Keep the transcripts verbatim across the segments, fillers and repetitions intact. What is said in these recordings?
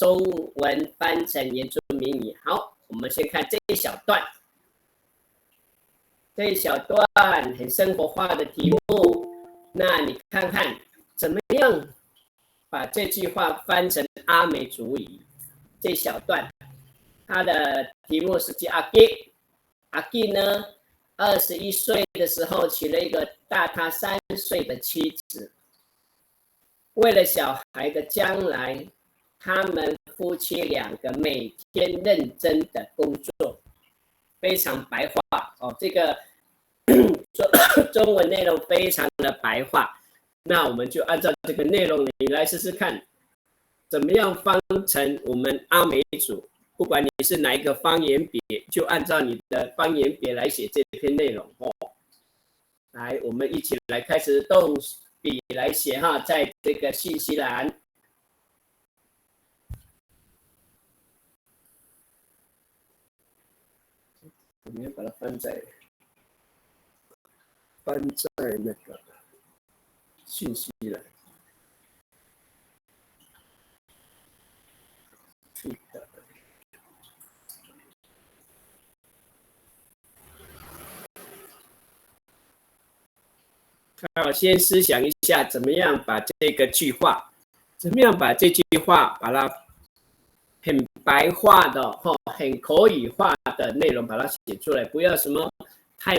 中文翻成原住民语。好，我们先看这一小段。这一小段很生活化的题目，那你看看怎么样把这句话翻成阿美族语？这一小段，它的题目是叫 Aki。Aki 呢，二十一岁的时候娶了一个大他三岁的妻子。为了小孩的将来，他们夫妻两个每天认真的工作，非常白话哦。这个中中文内容非常的白话，那我们就按照这个内容，你来试试看，怎么样翻成我们阿美族？不管你是哪一个方言别，就按照你的方言别来写这篇内容哦。来，我们一起来开始动笔来写哈，在这个信息栏。我们要把它翻在翻在那个信息栏。好，先思想一下，怎么样把这个句话，怎么样把这句话把它很白话的，吼，很口语化的内容把它写出来，不要什么太，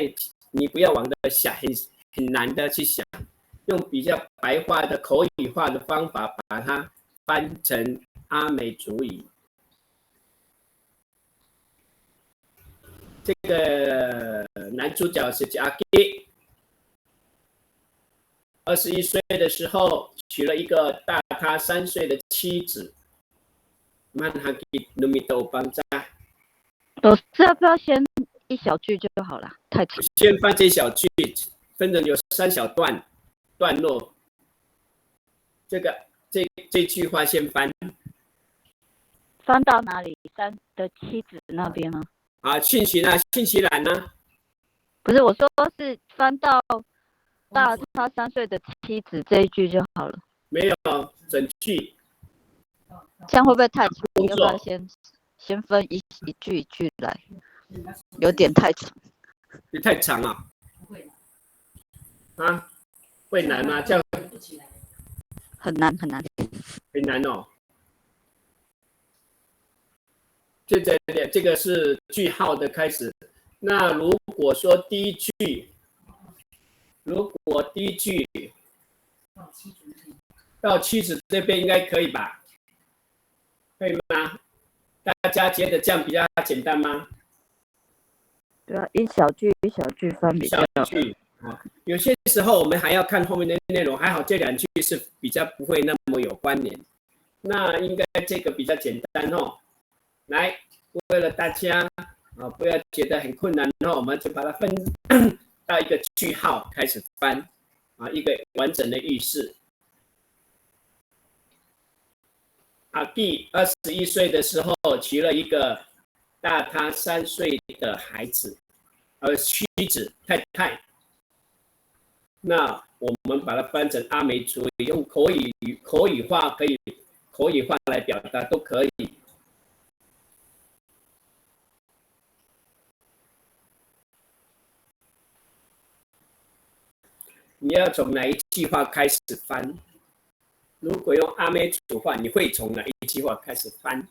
你不要往的想很很难的去想，用比较白话的口语化的方法把它翻成阿美族语。这个男主角是 Aki，二十一岁的时候娶了一个大他三岁的妻子。Manhaki no mita o Pangcah。老师要不要先一小句就好了？太长。先翻这一小句，分成有三小段段落。这个这这句话先翻。翻到哪里？三的妻子那边吗？啊，讯息呢？讯息栏呢？不是，我说是翻到大他三岁的妻子这一句就好了。没有，整句。这样会不会太长？要不要先先分一一句一句来？有点太长。也太长了。啊，会难吗？这样很难很难。很难哦。这这这个是句号的开始。那如果说第一句，如果第一句到妻子这边应该可以吧？可以吗？大家觉得这样比较简单吗？对啊，一小句一小句翻比较。小句啊，有些时候我们还要看后面的内容，还好这两句是比较不会那么有关联。那应该这个比较简单哦。来，为了大家啊，不要觉得很困难哦，我们就把它分到一个句号开始翻啊，一个完整的句式。Aki 二十一岁的时候娶了一个大他三岁的孩子，呃，妻子太太。那我们把它翻成阿美族语，用口语口语化可以口语化来表达都可以。你要从哪一句话开始翻？如果用阿美族话，你会从哪一句话开始翻？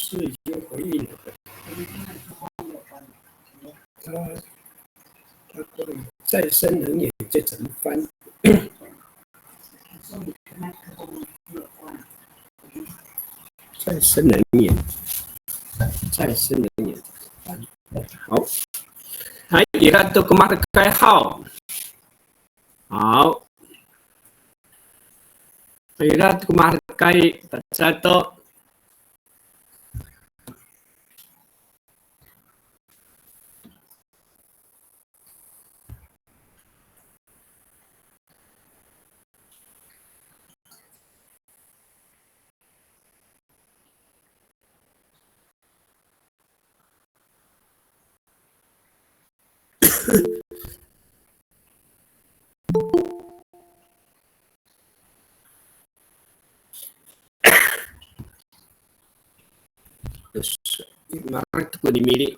师已经回应了。他他关于再生能源这怎么翻？再生能源，再生能源怎么翻？好，还有一个都给我们的开号。好，还有一个给我们的开，大家都 Maherek ko ni Mili.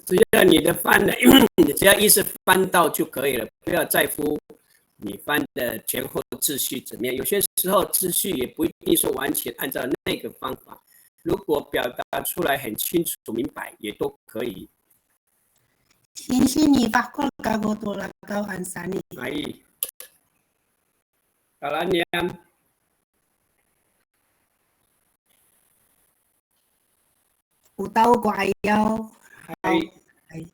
只要你的翻的，只要意思翻到就可以了，不要在乎你翻的前后秩序怎么样。有些时候秩序也不一定是完全按照那个方法，如果表达出来很清楚明白，也都可以。Singsi, mipahkol kako to lakaw ansaan i. Hay. Kalanian. O tao ko 'ayaw. Hay. Hay.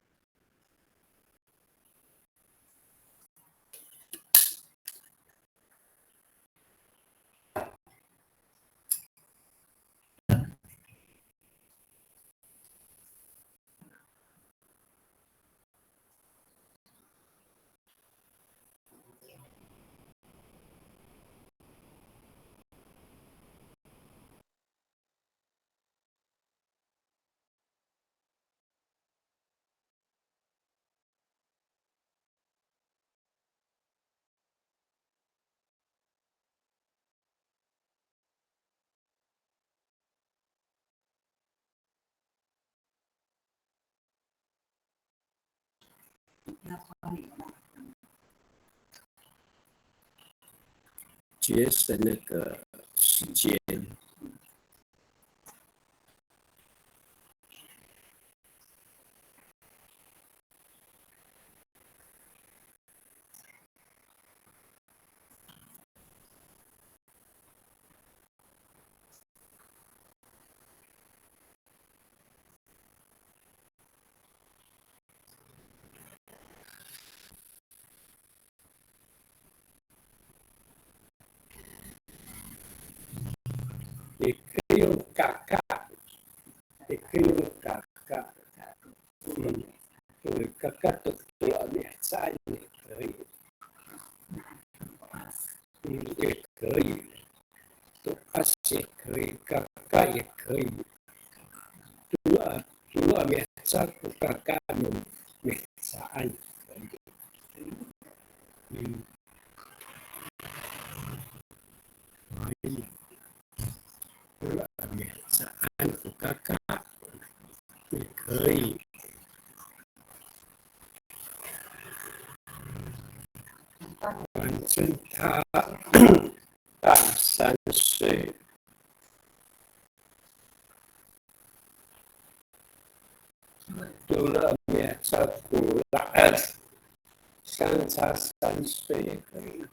节省那个时间。 也可以用 kaka，也可以用 kaka。嗯，对，kaka 都可以，也可以。嗯，也可以。 To'as 也可以，kaka 也可以。Tolo a, tolo a miheca ko kaka no mihecaan 也可以。嗯。Tolo a mihecaan ko kaka 也可以。反正他 大三岁。Tolo a miheca ko laed, 相差三岁也可以。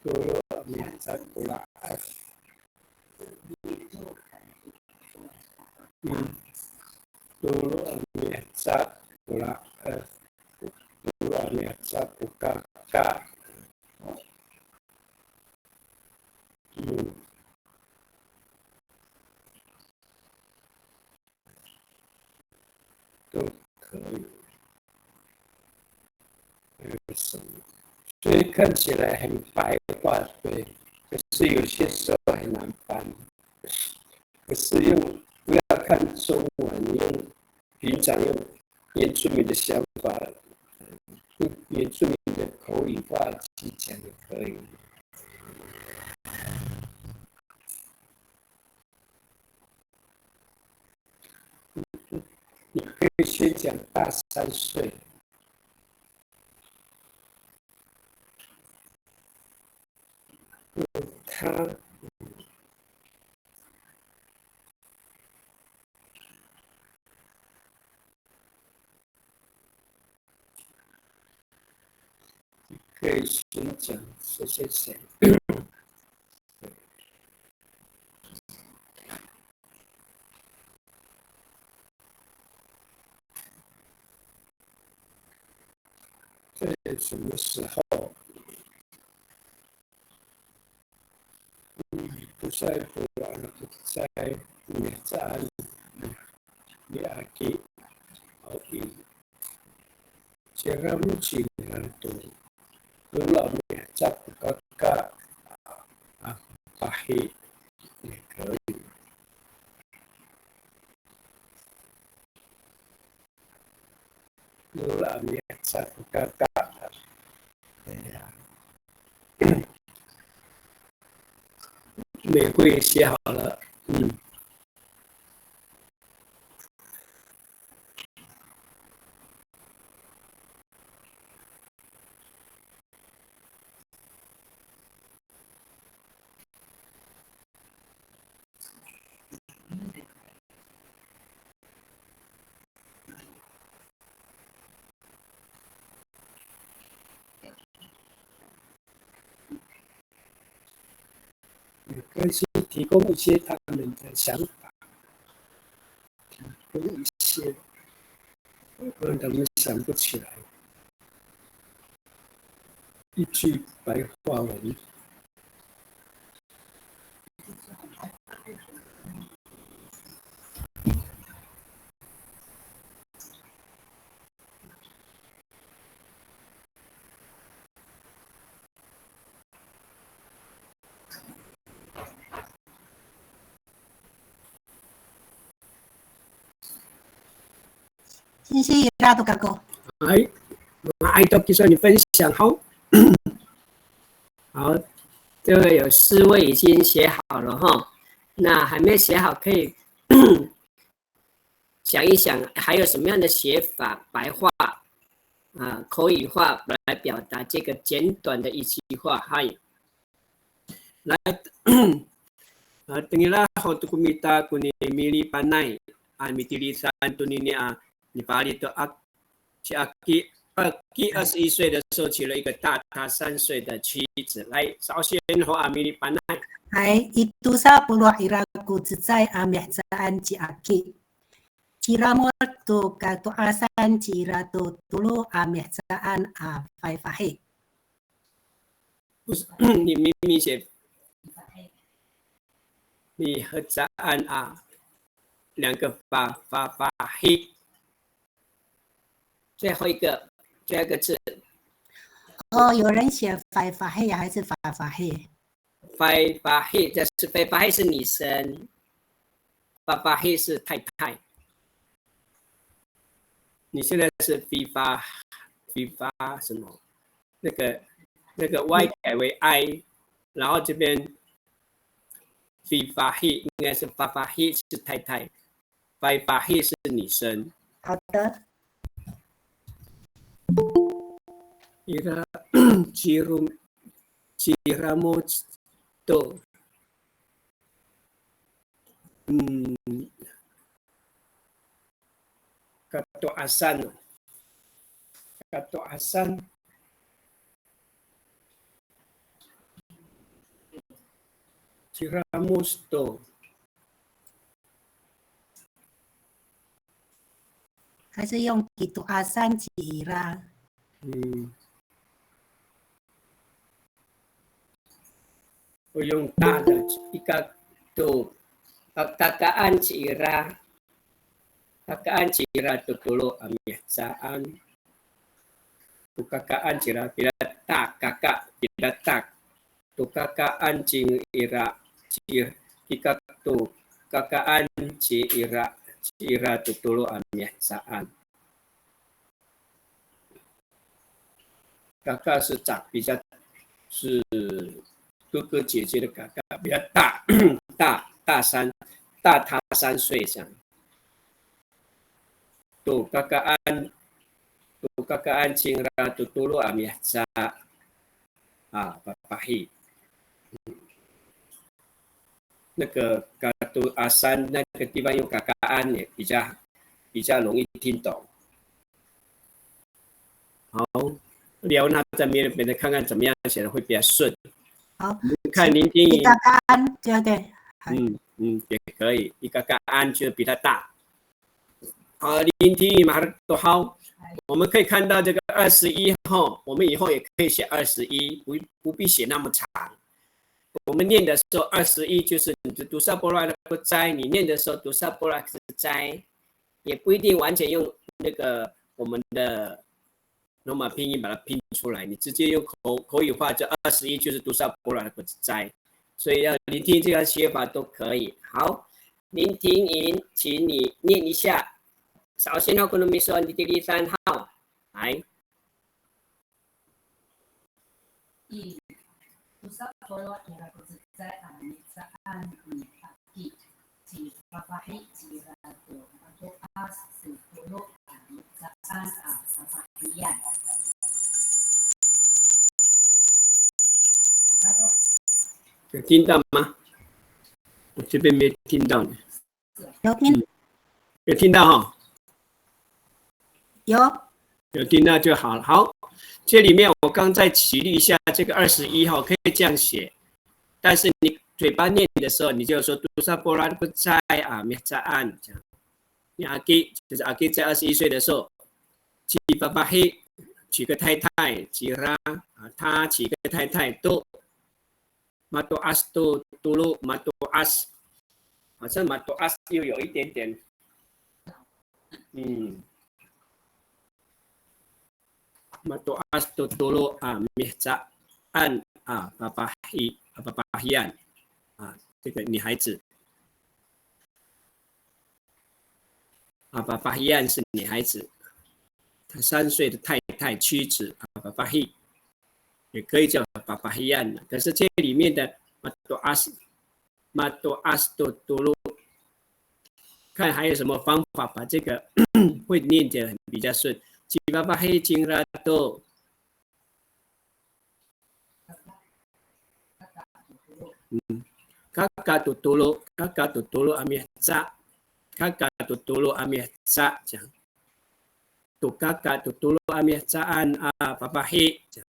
Tolo miheca ko la'ed. Tolo a miheca ko la'ed. Tolo a miheca ko kaka. 都可以。还有什么？所以看起来很白话，对，可是有些时候很难翻。可是用，不要看中文，用平常用原住民的想法，用原住民的口语化去讲就可以。 你可以先讲大山岁。他，你可以先讲谁谁谁。 在什么时候？不在乎啊，在你在你阿基，好，Cira mo cira to, tolo a miheca ko kaka, a, fahi, 也可以。Tolo a miheca ko kaka. 哎呀。玫瑰写好了，嗯。 没关系，提供一些他们的想法，提供一些，不然他们想不起来。一句白话文。 Singsi, ira to kako. 哎，我们爱豆介绍你分享，好。好，这位有四位已经写好了哈，那还没写好可以想一想，还有什么样的写法，白话啊，口语化来表达这个简短的一句话，嗨。 Layap, a, tengila ho to ko mita koni milipanay a mitilidan tonini a nifalic to a, ci Aki, Aki 二十一岁的时候娶了一个大他三岁的妻子。来，首先 ho a milipanay. Hay, i tosa polo' ira ko cecay a mihecaan ci Aki. Ciramod to kato'asan cira to tolo a mihecaan a fahifahi. 不是，你明明写 mihecaan a 两个 fa, fa, fahi。最后一个，最后一个字。哦，有人写 fahifahi 还是 fafahi？ Fahifahi，这是 fahifahi 是女生，fafahi 是太太。你现在是 fifa，fifa 什么？那个，那个 y 改为 i，然后这边 fifahi 应该是 fafahi 是太太。 Fahifahi 是女生。好的。Ira, cirom, ciramod to. Hmm. Kato'asan. Kato'asan. Ciramos to. 还是用 kito'asan cira? 嗯，我用大的 ika to, a, kakaan cira, kakaan cira to tolo a mihecaan. To kakaan cira, pira ta, kaka, pira ta. To kakaan cira, ci, kika to kakaan cira, cira to tolo a mihecaan. Kaka 是长，比较是哥哥姐姐的 kaka，比较大，大，大三，大他三岁这样。To kakaan, to kakaan cingra to tolo a miheca a fafahi. 那个 kato'asan 那个地方用 kakaan 也比较，比较容易听懂。好，聊那这边，别人看看怎么样写的会比较顺。好，我们看林天怡。I kakaan，对，对。嗯，嗯，也可以。I kakaan 就比较大。 好，林天怡 maherek to haw，我们可以看到这个二十一吼，我们以后也可以写二十一，不，不必写那么长。我们念的时候，二十一就是你的 tosa polo' a cecay，你念的时候 tosa polo' a cecay，也不一定完全用那个我们的 罗马拼音把它拼出来，你直接用口，口语化，这二十一就是 tosa polo' a cecay，所以要林天怡这样写法都可以。好，林天怡，请你念一下。Sa'osien ho ko no miso a nitilidan haw. Hay. I, tosa polo' ira ko cecay a mihecaan ni Aki. 有听到吗？我这边没听到呢。有听。嗯，有听到哈？有。有听到就好了。好，这里面我刚再举例一下，这个二十一号可以这样写，但是你嘴巴念的时候，你就说 tosa polo' a cecay a mihecaan 这样。 Ni Aki，就是 Aki 在二十一岁的时候，cifafahi，娶个太太，cira，啊，他娶个太太，to mato'as to tolo，mato'as，好像 mato'as 又有一点点，嗯，mato'as to tolo a mihecaan a fafahi，a fafahian，啊，这个女孩子。 啊，fafahian 是女孩子，她三岁的太太、妻子，啊，fafahi，也可以叫 fafahian。可是这里面的 mato'as，mato'as to tolo，看还有什么方法把这个会念起来比较顺。Cifafahi cingra to Kaka to tolo, kaka to tolo a miheca. Kaka to tolo a miheca, 这样。To kaka to tolo a mihecaan a fafahi, 这样。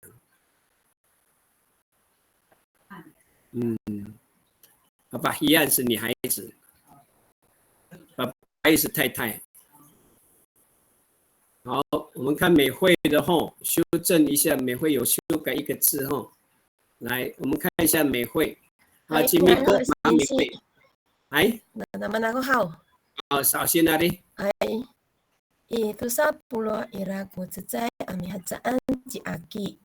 嗯，fafahian 是女孩子，fafahi 是太太。好，我们看美惠的吼，修正一下，美惠有修改一个字吼。 来，我们看一下美惠。啊，请美惠，麻烦美惠。哎，那，那么那个好。哦，首先那里。哎，i tosa polo' ira ko cecay a mihecaan ci Aki.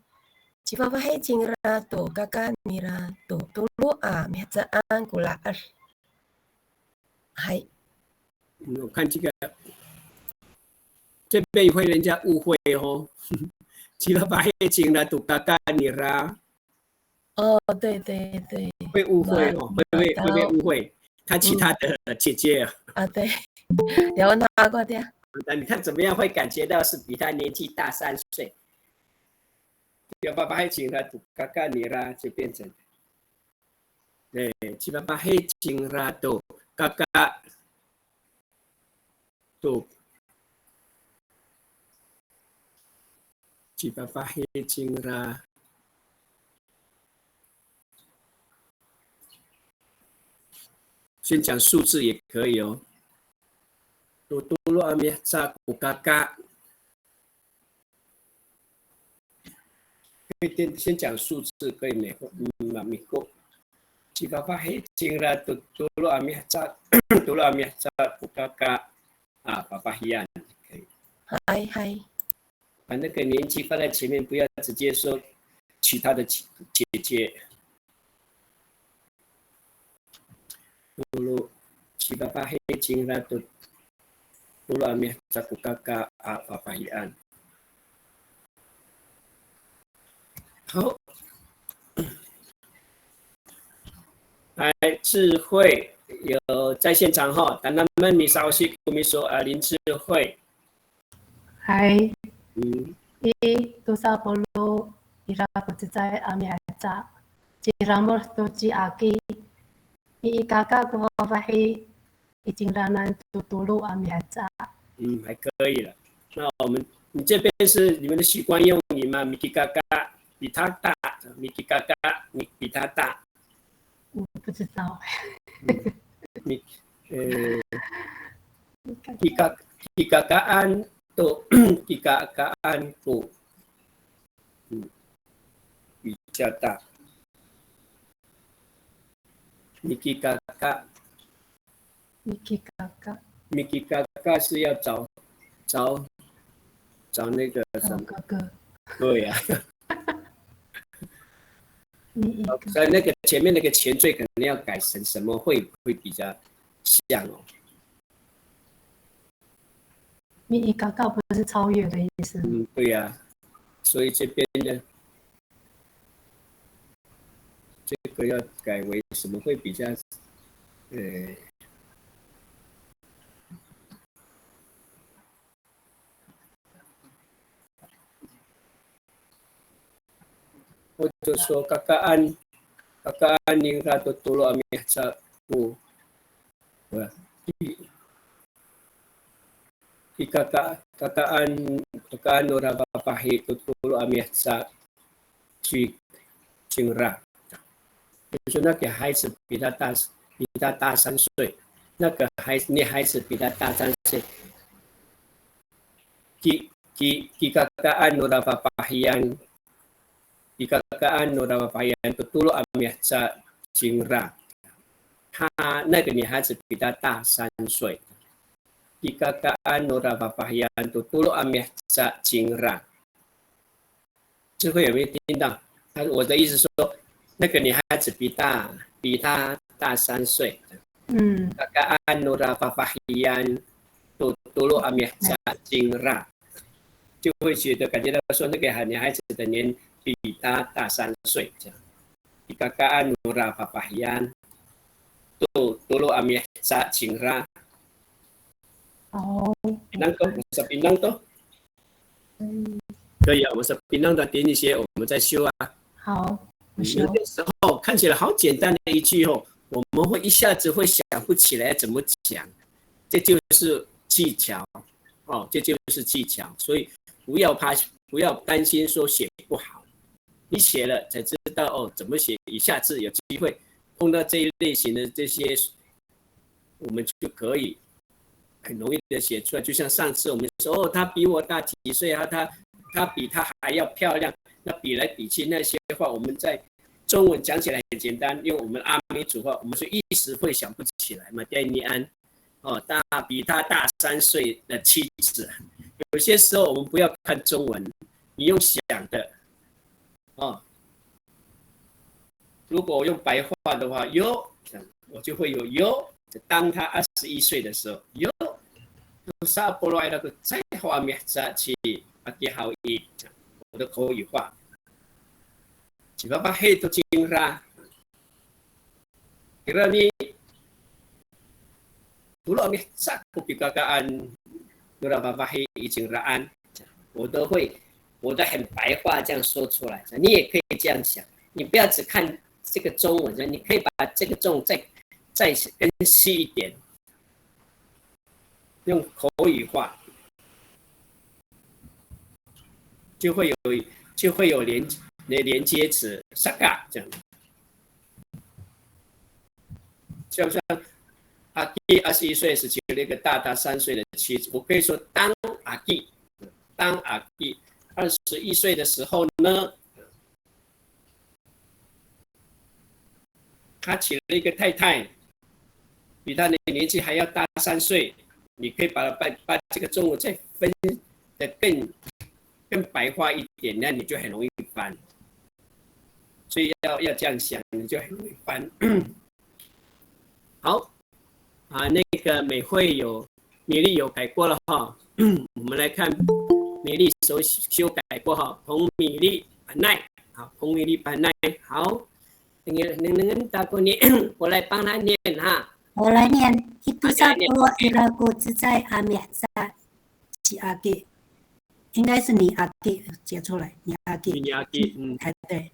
Cifafahi cingra to kaka nira to tolo a mihecaan ko laed. 嗨。我看这个，这边会人家误会哦。Cifafahi cingra to kaka nira。哦，对对对。会误会哦，会不会，会不会误会？她其他的姐姐啊。啊，对。有那过的。那你看怎么样会感觉到是比她年纪大三岁？Cifafahi cingra to kaka nira 就变成 对，cifafahi cingra to kaka to. Cifafahi cingra. 先讲数字也可以哦。Totolo a miheca ko kaka. 可以先，先讲数字，可以吗？嗯，mamiko. Cifafahi cingra to tolo a miheca, tolo a miheca ko kaka a fafahiyan. 可以。Hay, hay. 把那个年纪放在前面，不要直接说其他的姐，姐姐。Tolo, cifafahi cingra to tolo a miheca ko kaka a fafahiyan. 好。来，智慧有在现场哈，tanamen misa'osi ko miso a 林智慧。Hay. Hmm. I tosa polo' ira ko cecay a miheca. Ciramod to ci Aki. I kaka ko fafahi i cingranan to tolo a miheca. 嗯，还可以了。那我们，你这边是你们的习惯用语吗？Mikikaka, pitata, mikikaka, mi-, pitata. 我不知道。嗯，mi-，呃，kika-, kikakaan to, kikakaan ko. 嗯，比较大。Mikikaka. Mikikaka. Mikikaka 是要找，找，找那个什么？找哥哥。对呀。Mikikaka。所以那个前面那个前缀可能要改成什么会，会比较像哦。Mikikaka 不是超越的意思吗？嗯，对呀。所以这边的 这个要改为什么会比较，呃，或者说 kakaan, kakaan ningra to tolo a miheca ko, i, i kaka, kakaan, kakaan nora fafahi to tolo a miheca ci, cingra. 就是说那个孩子比他大，比他大三岁，那个孩，那孩子比他大三岁。Ki, ki, kikakaan nora fafahiyan, kikakaan nora fafahiyan to tolo a miheca cingra. 他那个女孩子比他大三岁。Kikakaan nora fafahiyan to tolo a miheca cingra. 智慧有没有听到？他，我的意思说，那个女孩子比大，比他大三岁。嗯。Kakaan nora fafahiyan to tolo a miheca cingra，就会觉得感觉到说那个女孩子的年比他大三岁这样。Kakaan nora fafahiyan to tolo a miheca cingra. 哦。Pinang to, masapinang to. 可以啊，我说平常的点一些，我们再修啊。好，我修。有的时候看起来好简单的一句哦，我们会一下子会想不起来怎么讲，这就是技巧哦，这就是技巧。所以不要怕，不要担心说写不好，你写了才知道哦怎么写，一下子有机会碰到这一类型的这些，我们就可以 很容易的写出来。就像上次我们说，哦，她比我大几岁啊，她，她比她还要漂亮，那比来比去那些话，我们在中文讲起来很简单，用我们阿美族话，我们说一时会想不起来嘛，第二年安，哦，大，比她大三岁的妻子。有些时候我们不要看中文，你用想的，哦，如果用白话的话，yo，我就会有yo。当他二十一岁的时候，yo, tosa polo' ira ko cecay ho a miheca ci Aki haw i, 我的口语化。Cifafahi to cingra. Kirami, tolo a miheca ko pikakaan nora fafahi i cingraan. 我都会，我都很白话这样说出来，你也可以这样想，你不要只看这个中文，你可以把这个中再，再更细一点，用口语化，就会有，就会有连，连接词，saka 这样。 像，像 aki 二十一岁时娶了一个大他三岁的妻子，我可以说 tang aki，tang aki。二十一岁的时候呢，他娶了一个太太，比他的年纪还要大三岁，你可以把它把把这个中文再分的更更白话一点，那你就很容易翻。所以要要这样想，你就很容易翻。好，啊，那个美惠有，米粒有改过了哈。我们来看米粒修修改过哈，彭米粒 panay，好，彭米粒 panay，好，那个那个那个大姑你，我来帮他念哈。我来念，i tosa polo' ira ko cecay a miheca ci Aki. 应该是 ni Aki 写出来，ni Aki。ni Aki，嗯。哎，对。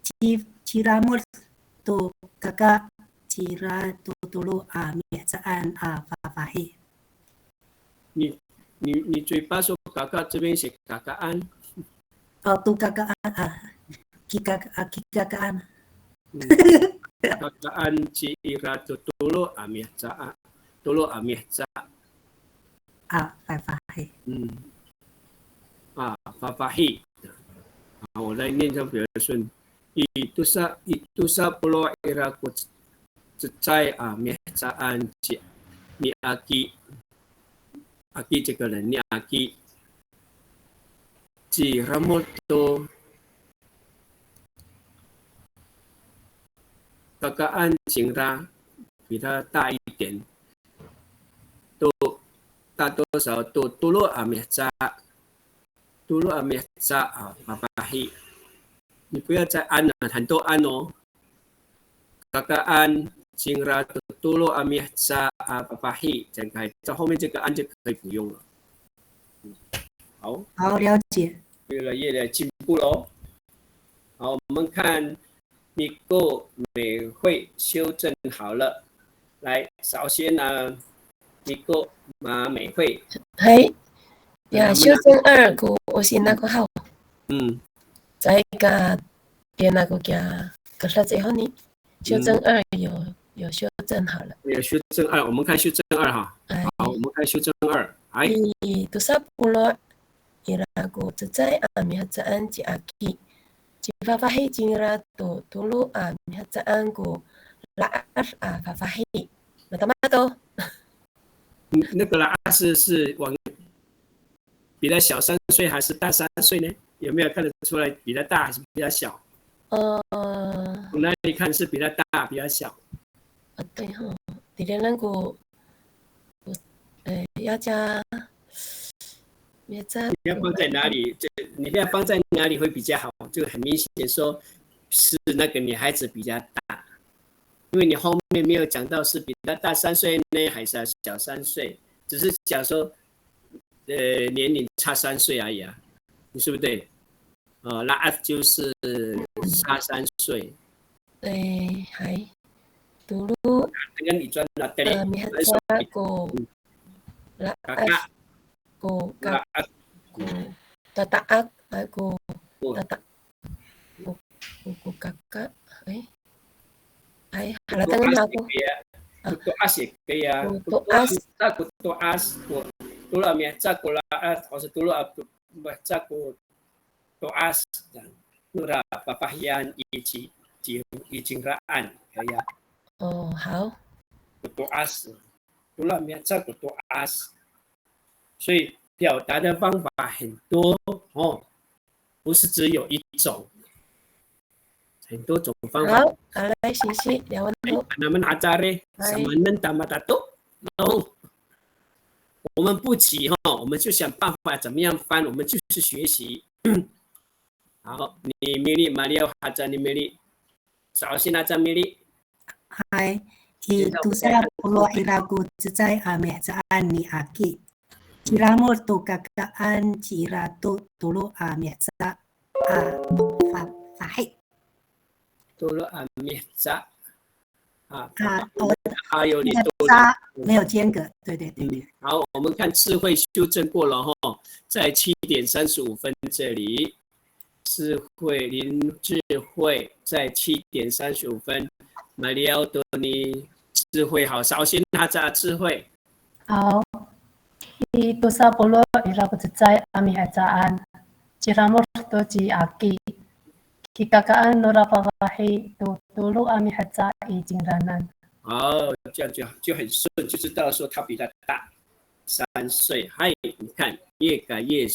Ci-，ciramod to kaka cira to tolo a mihecaan a fafahi. 你你你嘴巴说 kaka，这边写 kakaan。哦，to kakaan 啊，kikaka 啊，kikakaan。嗯。Kakaan cira to tolo a miheca，tolo a miheca。啊，fafahi。嗯。啊，fafahi。好，我来念一下比较顺。I tosa, i tosa polo' ira ko cecay a mihecaan ci, ni Aki. Aki 这个人，ni Aki. Ciramod to kakaan cingra 比他大一点，to 大多少 to tolo a miheca, tolo a miheca a fafahi. 你不要再 an 了，很多 an 哦。Kakaan cingra to tolo a miheca a fafahi，这样可以，在后面这个 an 就可以不用了。好，好，了解。越来越来进步喽。好，我们看 Miko 美惠修正好了。来，首先呢，Miko 马美惠。Hay. Ya, mana? 修正 an ko, o sina ko haw. 嗯。Caay ka, pina ko kiya, kerec i honi. 修正 an 有，有修正好了。有修正 an，我们看修正 an 哈。哎。好，我们看修正 an。哎。I tosa polo' ira ko cecay a mihecaan ci Aki. Cifafahi cingra to tolo a mihecaan ko la'ed a fafahi. Matama to. 嗯，那个 la'ed 是，是往比他小三岁还是大三岁呢？有没有看得出来比他大还是比他小？呃。从哪里看是比他大，比他小？啊，对吼，tiranan ko, 呃，要加，要加。你要放在哪里？这，你要放在哪里会比较好？就很明显说是那个女孩子比较大。 因为你后面没有讲到是比他大三岁呢，还是小三岁，只是讲说，呃，年龄差三岁而已啊，你是不是对？呃，la'ed 就是差三岁。哎，hay. Tolo. Dengan i cuan na teli. A miheca ko la'ed. Kaka. Ko ka-, la'ed. Ko tata'ak, ay, ko tata-, ko, ko, ko kaka, ay. Ay, halatengen ako. Ko to'as 也可以啊。Ko to'as. Ko to'as, ko tolo a miheca ko la'ed, 或是 tolo a miheca ko to'as, 这样。Nora fafahiyan i ci, ci, i cingraan, 可以啊。哦，好。Ko to'as, tolo a miheca ko to'as. 所以表达的方法很多哦，不是只有一种，很多种方法。好，好，来，谢谢，了解。哎，那么拿扎嘞，什么能打马打斗？哦，我们不急哈，我们就想办法怎么样翻，我们就是学习。好，你 Mili, maliyaw haca ni Mili. Sa'osin haca Mili. Hay, i tosa polo' ira ko cecay a mihecaan ni Aki. Ciramod to kakaan cira to tolo a miheca a fa-, fahi. Tolo a miheca. 啊，啊，哦，还有你多的。Miheca 没有间隔，对，对，对，对。嗯，好，我们看智慧修正过了吼，在七点三十五分这里。 智慧，林智慧在七点三十五分，maliyaw to ni 慧，好，首先他这智慧。 Aw, i tosa polo' ira ko cecay a mihecaan, ciramod to ci Aki. Kikakaan nora fafahi to tolo a miheca i cingranan. 哦，这样就就很顺，就知道说他比他大三岁。嗨，你看，越改越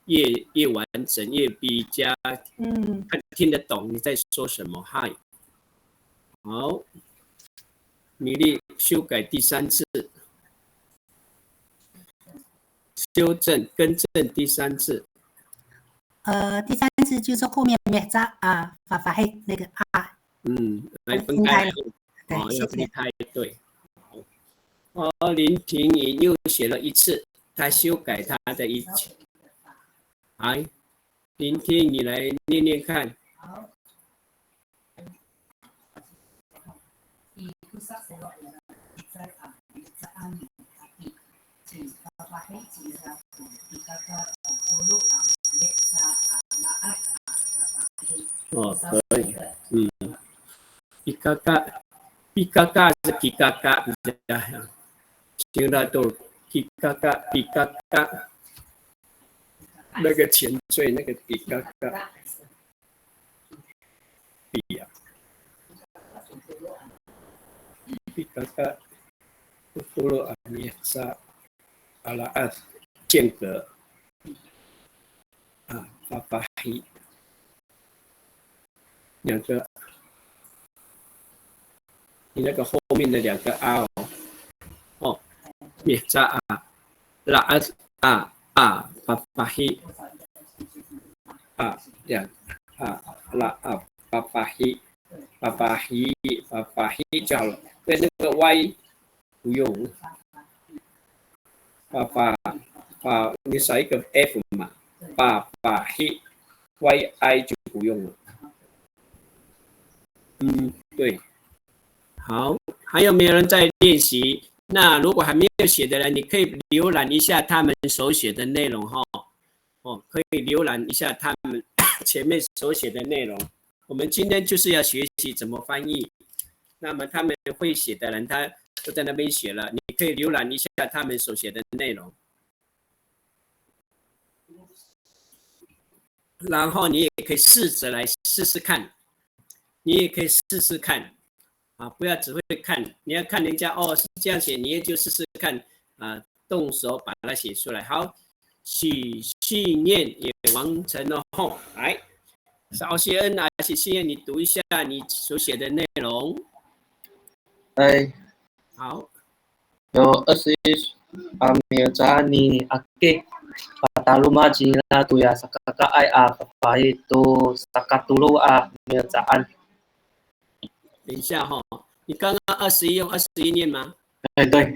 越越完整，越比较嗯，看听得懂你在说什么。嗨，好，米粒修改第三次，修正更正第三次。呃，第三次就是后面 miheca 啊，fafahi 那个 a。嗯，来分开来。对，哦，谢谢。要分开，对。哦，林婷莹又写了一次，她修改她的一。哎，林婷，你来念念看。哦，可以，嗯，pikaka，pikaka 还是 kikaka 比较好？听得懂 kikaka pikaka，那个前缀那个 pikaka。 Pi ya. Pikaka, tolo a miheca, alaad, 间隔 a fafahi. 两个，你那个后面的两个 a 哦，哦，miheca a, laad a, a fafahi. 啊，这样啊，拉啊，fafahi，fafahi，fafahi 就好了。对，那个 y 不用。fafa，fa，你少一个 f 嘛，fafahi，y i 就不用了。嗯，对。好，还有没有人在练习？那如果还没有写的人，你可以浏览一下他们手写的内容哈。 哦，可以浏览一下他们前面所写的内容。我们今天就是要学习怎么翻译。那么他们会写的人，他都在那边写了，你可以浏览一下他们所写的内容。然后你也可以试着来试试看，你也可以试试看。 啊，不要只会看，你要看人家哦是这样写，你也就试试看啊，动手把它写出来。好，许信念也完成了吼，来，稍微先啊，许信念，你读一下你所写的内容。哎，好，有二十一啊，mihecaan ni Aki, pataloma cingra toya sakakaay a fafahi to sakatolo a mihecaan. 等一下哈，你刚刚二十一用二十一念吗？哎，对，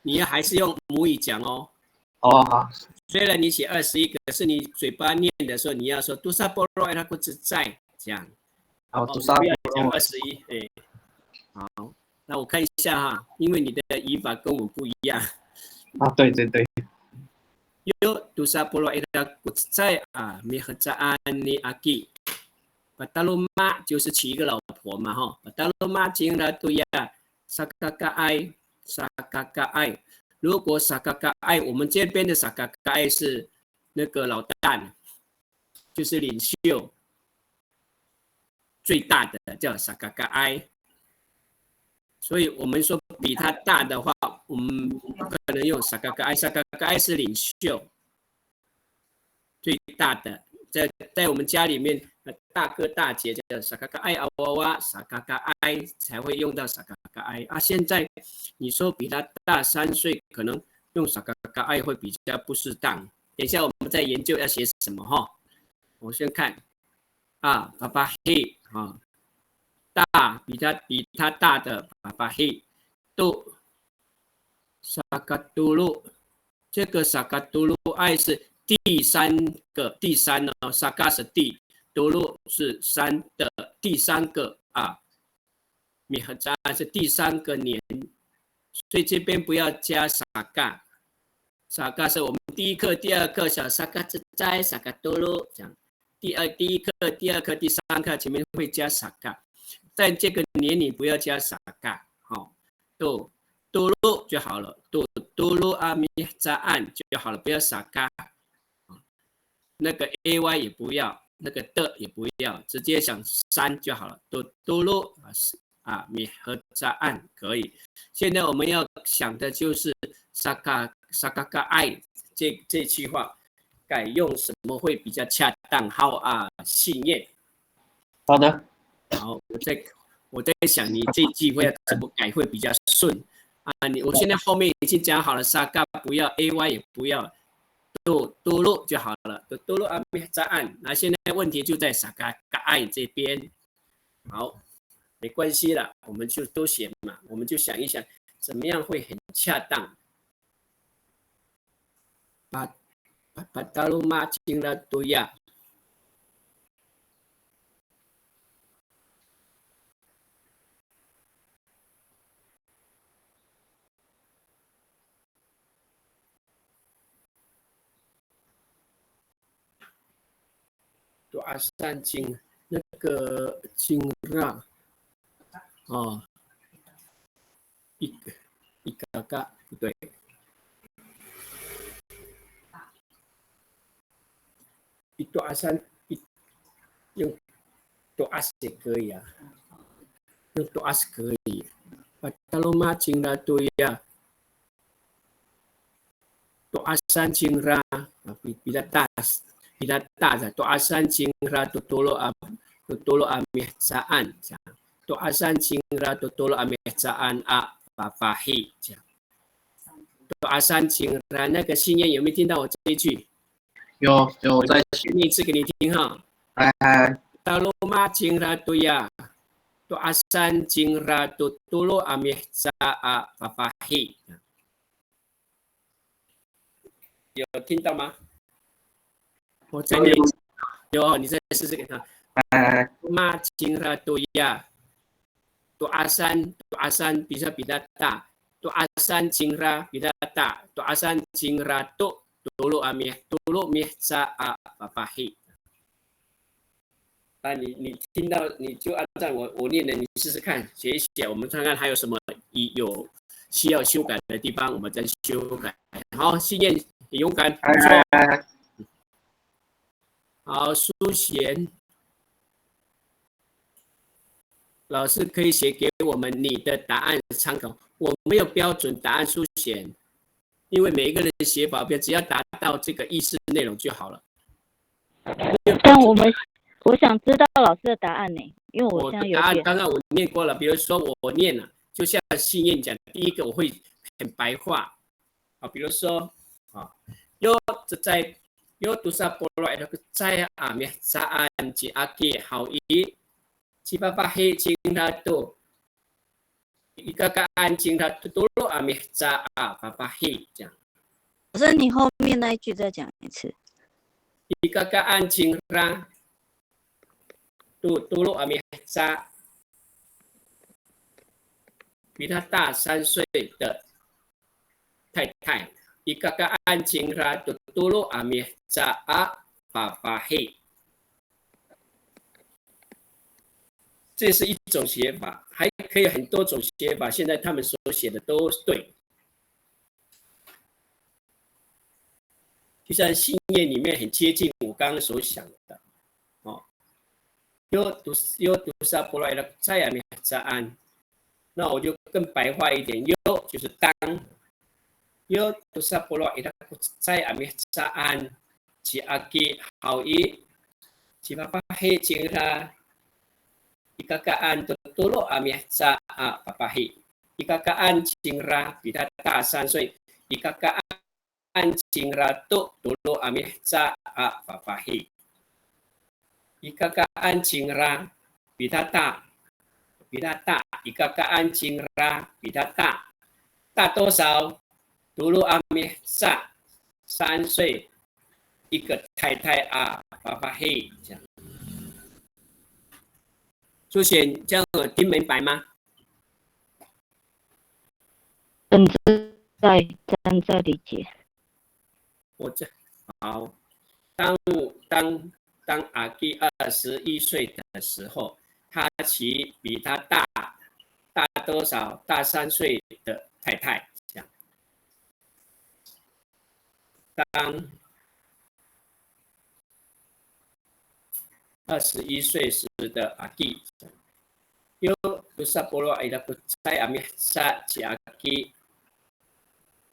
你要还是用母语讲哦。哦，好，虽然你写二十一，可是你嘴巴念的时候，你要说 tosa polo' ira ko cecay 这样。好，哦，多少不要讲二十一，哎，好，那我看一下哈，因为你的语法跟我们不一样。啊，对对对， Yo tosa polo' ira ko cecay a mihecaan ni Aki. Pataloma 就是娶一个老婆嘛哈。Pataloma cingra toya sakakaay, sakakaay. 如果 sakakaay，我们这边的 sakakaay 是那个老大，就是领袖，最大的叫 sakakaay。所以我们说比他大的话，我们不可能用 sakakaay，sakakaay 是领袖，最大的，在在我们家里面，呃，大哥大姐叫 sakakaay a wawa，sakakaay 才会用到 sakakaay。啊，现在你说比他大三岁，可能用 sakakaay 会比较不适当。等一下我们再研究要写什么哈。我先看啊，fafahi 啊，大，比他比他大的 fafahi，to sakatolo，这个 sakatoloay 是第三个，第三哦，saka 是第，tolo 是三的第三个啊，mihecaan 是第三个年，所以这边不要加 saka。Saka 是我们第一课、第二课，像 saka cecay、sakatolo 这样。第二第一课、第二课、第三课前面会加 saka，在这个年里不要加 saka。好， to, tolo 就好了，to, tolo a mihecaan 就好了，不要 saka。那个 ay 也不要，那个的也不要，直接想三就好了。To, tolo 啊，是啊，mihecaan 可以。现在我们要想的就是 saka, sakakaay 这这句话，改用什么会比较恰当？好啊，信念。好的，好，我在我在想你这句话要怎么改会比较顺啊？你我现在后面已经讲好了，saka 不要，ay 也不要，to tolo 就好了，to tolo a mihecaan。那现在问题就在 sakakaay 这边。好，没关系了，我们就都写嘛，我们就想一想怎么样会很恰当。Pa, pa, pataloma cingra toya. To'asan cing, 那个 cingra 哦，i, ikaka 不对。I to'asan, i, 用 to'as 也可以啊，用 to'as 可以。Pataloma cingra toya. To'asan cingra, a, pi, pidata, pidata sa, to'asan cingra to tolo a, to tolo a mihecaan sa. To'asan cingra to tolo a mihecaan a fafahi sa. To'asan cingra, 那个信念有没有听到我这一句？有有，我在念一次给你听哈。哎哎， Taloma cingra toya, to'asan cingra to tolo a miheca a fafahi. 有听到吗？我再念一次。有，你再试试看。哎， Taloma cingra toya, to'asan, to'asan bisa pidata, to'asan cingra pidata, to'asan cingra to tolo a mi, tolo miheca a fafahi. 那你你听到你就按照我我念的，你试试看，写一写，我们看看还有什么有需要修改的地方，我们再修改。好，信念很勇敢，不错。哎，好，苏贤老师可以写给我们你的答案参考，我没有标准答案，苏贤，因为每一个人写法不一样，只要达到这个意思内容就好了。但我们我想知道老师的答案呢，因为我我现在有点的答案刚刚我念过了，比如说我念了，就像信念讲，第一个我会很白话啊，比如说啊，yo cecay, yo tosa polo' ira ko cecay a mihecaan ci Aki haw i, cifafahi cingra to, ikakaan cingra to tolo a miheca a fafahi 这样。老师，你后面那一句再讲一次。 Ikakaan cingra to tolo a miheca, pidata 三岁的太太。Ikakaan cingra to tolo a miheca a fafahi. 这是一种写法，还可以很多种写法。现在他们所写的都对。就像信念里面很接近我刚刚所想的，哦，yo tosa, yo tosa polo' ira ko cecay a mihecaan, 那我就更白话一点，yo 就是当，yo tosa polo' ira ko cecay a mihecaan ci Aki haw i, cifafahi cingra, ikakaan to tolo a miheca a fafahi. Ikakaan cingra pidata 三岁, ikakaan cingra to tolo a miheca a fafahi. Ikakaan cingra pidata, pidata, ikakaan cingra pidata, 大多少？Tolo a miheca, 三岁, 一个太太 a fafahi 这样。苏贤，这样有听明白吗？正在正在理解。我这好，当当当 Aki 二十一岁的时候，他其实比他大大多少？大三岁的太太，这样。当二十一岁时的 aki, yo tosa polo' ira ko cecay a miheca ci aki,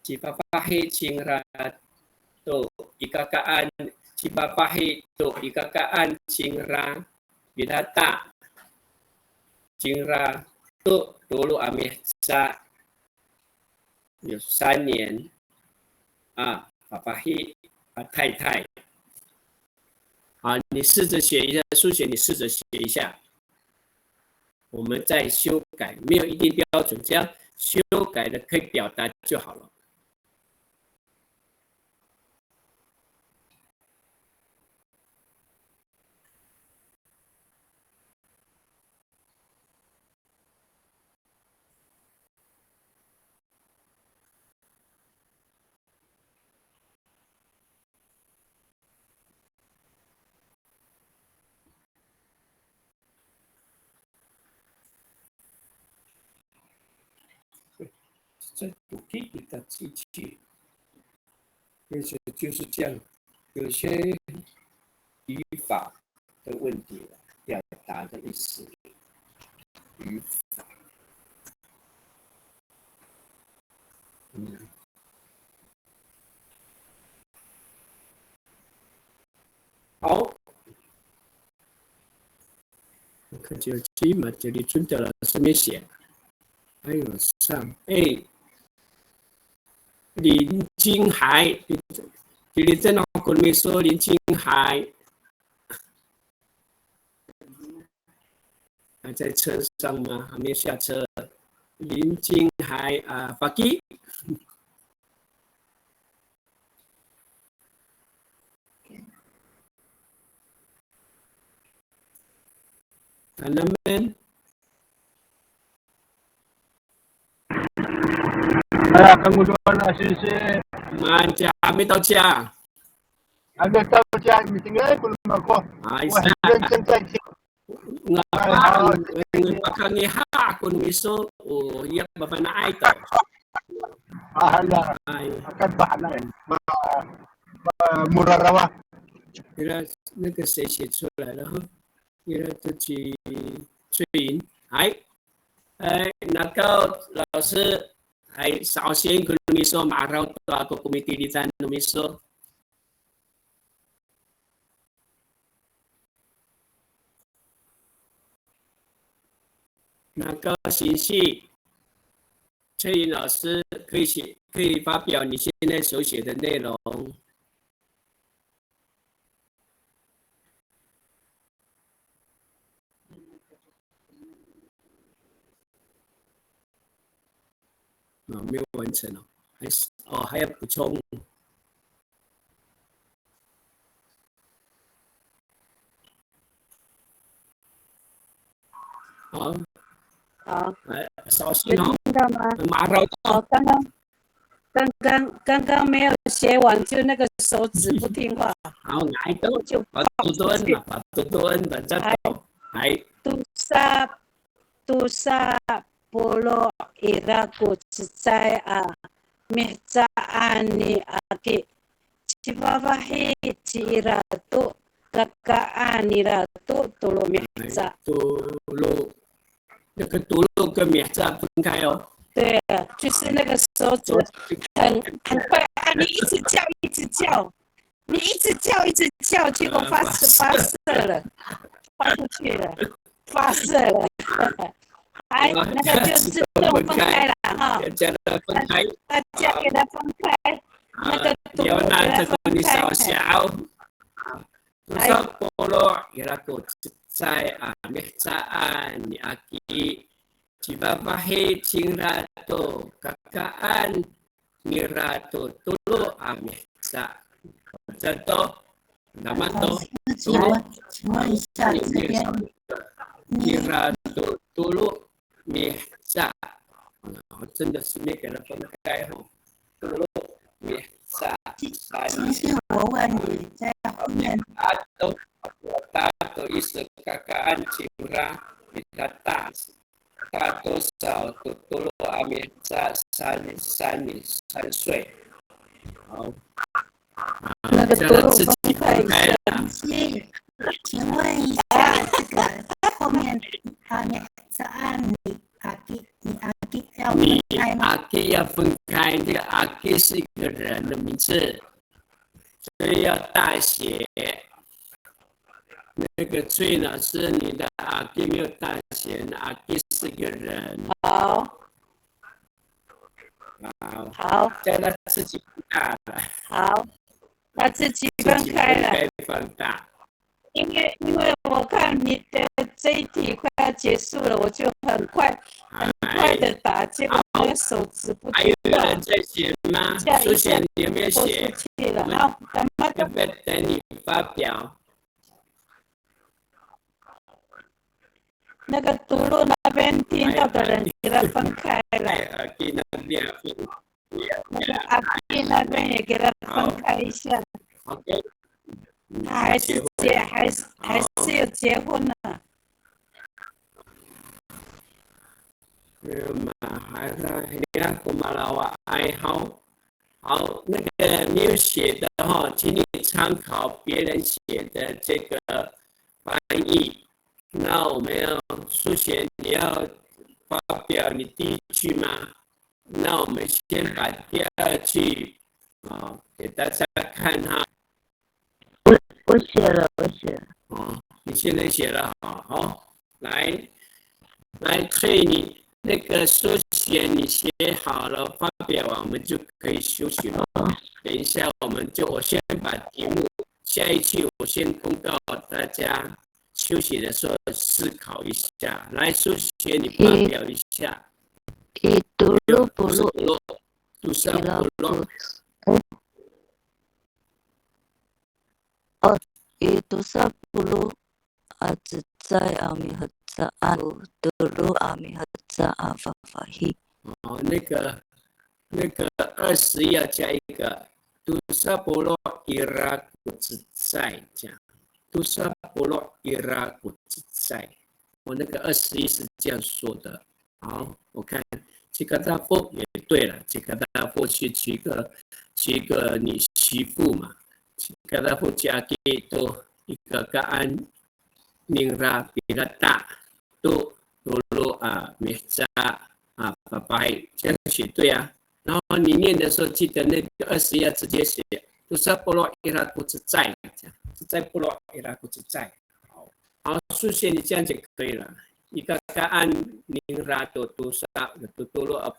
cifafahi cingra to ikakaan, cifafahi to ikakaan cingra, midata cingra to tolo a miheca, 有三年啊，fafahi 啊，太太。好，你试着写一下，书写你试着写一下，我们再修改，没有一定标准，只要修改的可以表达就好了。再补贴给他进去，而且就是这样，有些语法的问题，表达的意思，语法。嗯。好。我看就起码这里存的了，上面写，还有上，哎，林金海，这里正好跟你说林金海。 还在车上吗？还没下车。林金海啊，faki。Tanamen. Aya, kangodoan a singsi. Maan, caay, 还没到家。还没到家，你听，哎，不能嘛，过。哎，我很认真在听。 Nga, ay, haw. Pakangiha ko no miso, o, ya mafana'ay to. Ay. Akan bahanay. Ma, ma, morarawa. Ira, 那个谁写出来了哈？Ira to ci Cui. Hay. Ay, nakaw 老师, hay, sa'osien ko no miso ma'araw to ako ko mitilidan no miso. Nakaw singsi, 翠云老师可以写，可以发表你现在手写的内容。 啊，没有完成哦，还是，哦，还要补充。好。好。哎，小心哦。有听到吗？马上到。哦，刚刚，刚刚，刚刚没有写完，就那个手指不听话。好，来，都，就 patutoen na, patutoen na, cato. Hay. Tosa tosa polo' ira ko cecay a mihecaan ni Aki. Cifafahi cira to kakaan nira to tolo miheca. Tolo. 那个 tolo 跟 miheca 分开哦。对，就是那个手指很，很快啊，你一直叫，一直叫。 你一直叫，一直叫，结果发射，呃，发射了，发出去了，发射了。哎，那个就自动分开了哈。大家给它分开。那个 tolo 给它分开。Tosa polo' ira ko cecay a mihecaan ni Aki. Cifafahi cingra to kakaan nira to tolo a miheca. Cato, naman to, tolo, 请问一下，这边 nira to tolo miheca. 真的是没给它分开哦。Tolo miheca. 其实我问你，在后面。Ato, ato iso kakaan cingra, midata. 大多少？Totolo a miheca 三，三，三岁。好。那个 tolo 自己分开一下。啊。请问一下，这个后面啊，你是按你 aki，你 aki 要分你开吗？ aki 要分开，这个 aki 是一个人的名字，所以要大写。那个 Cui 老师，你的 aki 没有大写，那 aki 是一个人。好，好，好，叫他自己放大了，好，他自己分自己开了。分开放大。因为因为我看你的这一题快要结束了，我就很快很快的打，结果那个手指不还有听话人，在写吗？下一苏贤，下你有没有写？播出去了。好，咱们要不要等你发表？那个 tolo 那边听到的人给他分开了，哎，aki 那边啊，那个 aki 那边也给他分开一下。 OK，他还是结还是还是有结婚了。 Mahara, ko malawaay haw. 好，那个没有写的哈，请你参考别人写的这个翻译。那我们要苏贤，你要发表你第一句吗？那我们先把第二句啊给大家看哈。我我写了，我写了。哦，你现在写了，好，好，来，来，翠，你那个书写你写好了，发表完我们就可以休息了。等一下我们就，我先把题目，下一句我先公告大家，休息的时候思考一下。来，书写你发表一下。 I tolo polo' Tosa polo'. O, i tosa polo' a cecay a mihecaan to tolo a mihecaan a fafahi. 哦，那个那个二十一要加一个 tosa polo' ira ko cecay 这样，tosa polo' ira ko cecay。我那个二十一是这样说的。好，我看 cikatafo 也对了，cikatafo 是娶个娶个女媳妇嘛，cikatafo ci aki to 一个 kaen ningra pilata to tolo a miheca a fafahi，这样写对啊。然后你念的时候，记得那个二十一要直接写 tosa polo' ira ko cecay，这样 cecay polo' ira ko cecay。好，好，书写你这样就可以了。一个 kaen ningra to tosa to tolo a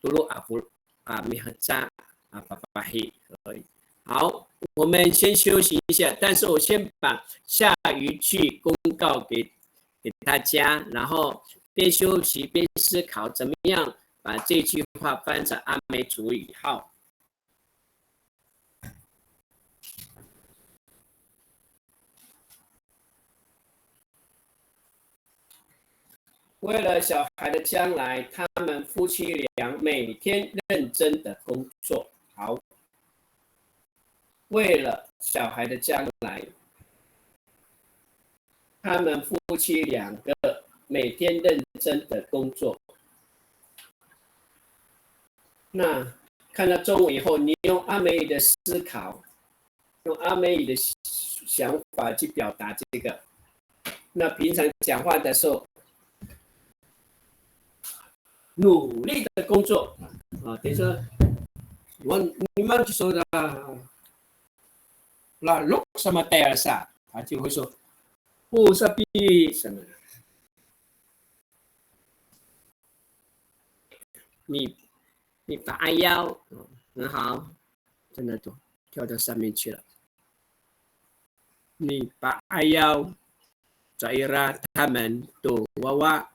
tolo a polo' a miheca a fafahi 可以。好，我们先休息一下，但是我先把下一句公告给给大家，然后边休息边思考，怎么样把这句话翻成阿美族语。好。 为了小孩的将来，他们夫妻俩每天认真的工作。好，为了小孩的将来，他们夫妻两个每天认真的工作。那看到中文以后，你用阿美语的思考，用阿美语的想法去表达这个。那平常讲话的时候，努力的工作啊，等于说，我你们就说的，那 lalok sa matayal sa，他就会说，不是比什么。你你 pa'ayaw，很好，真的都跳到上面去了。你 pa'ayaw caira 他们 to wawa.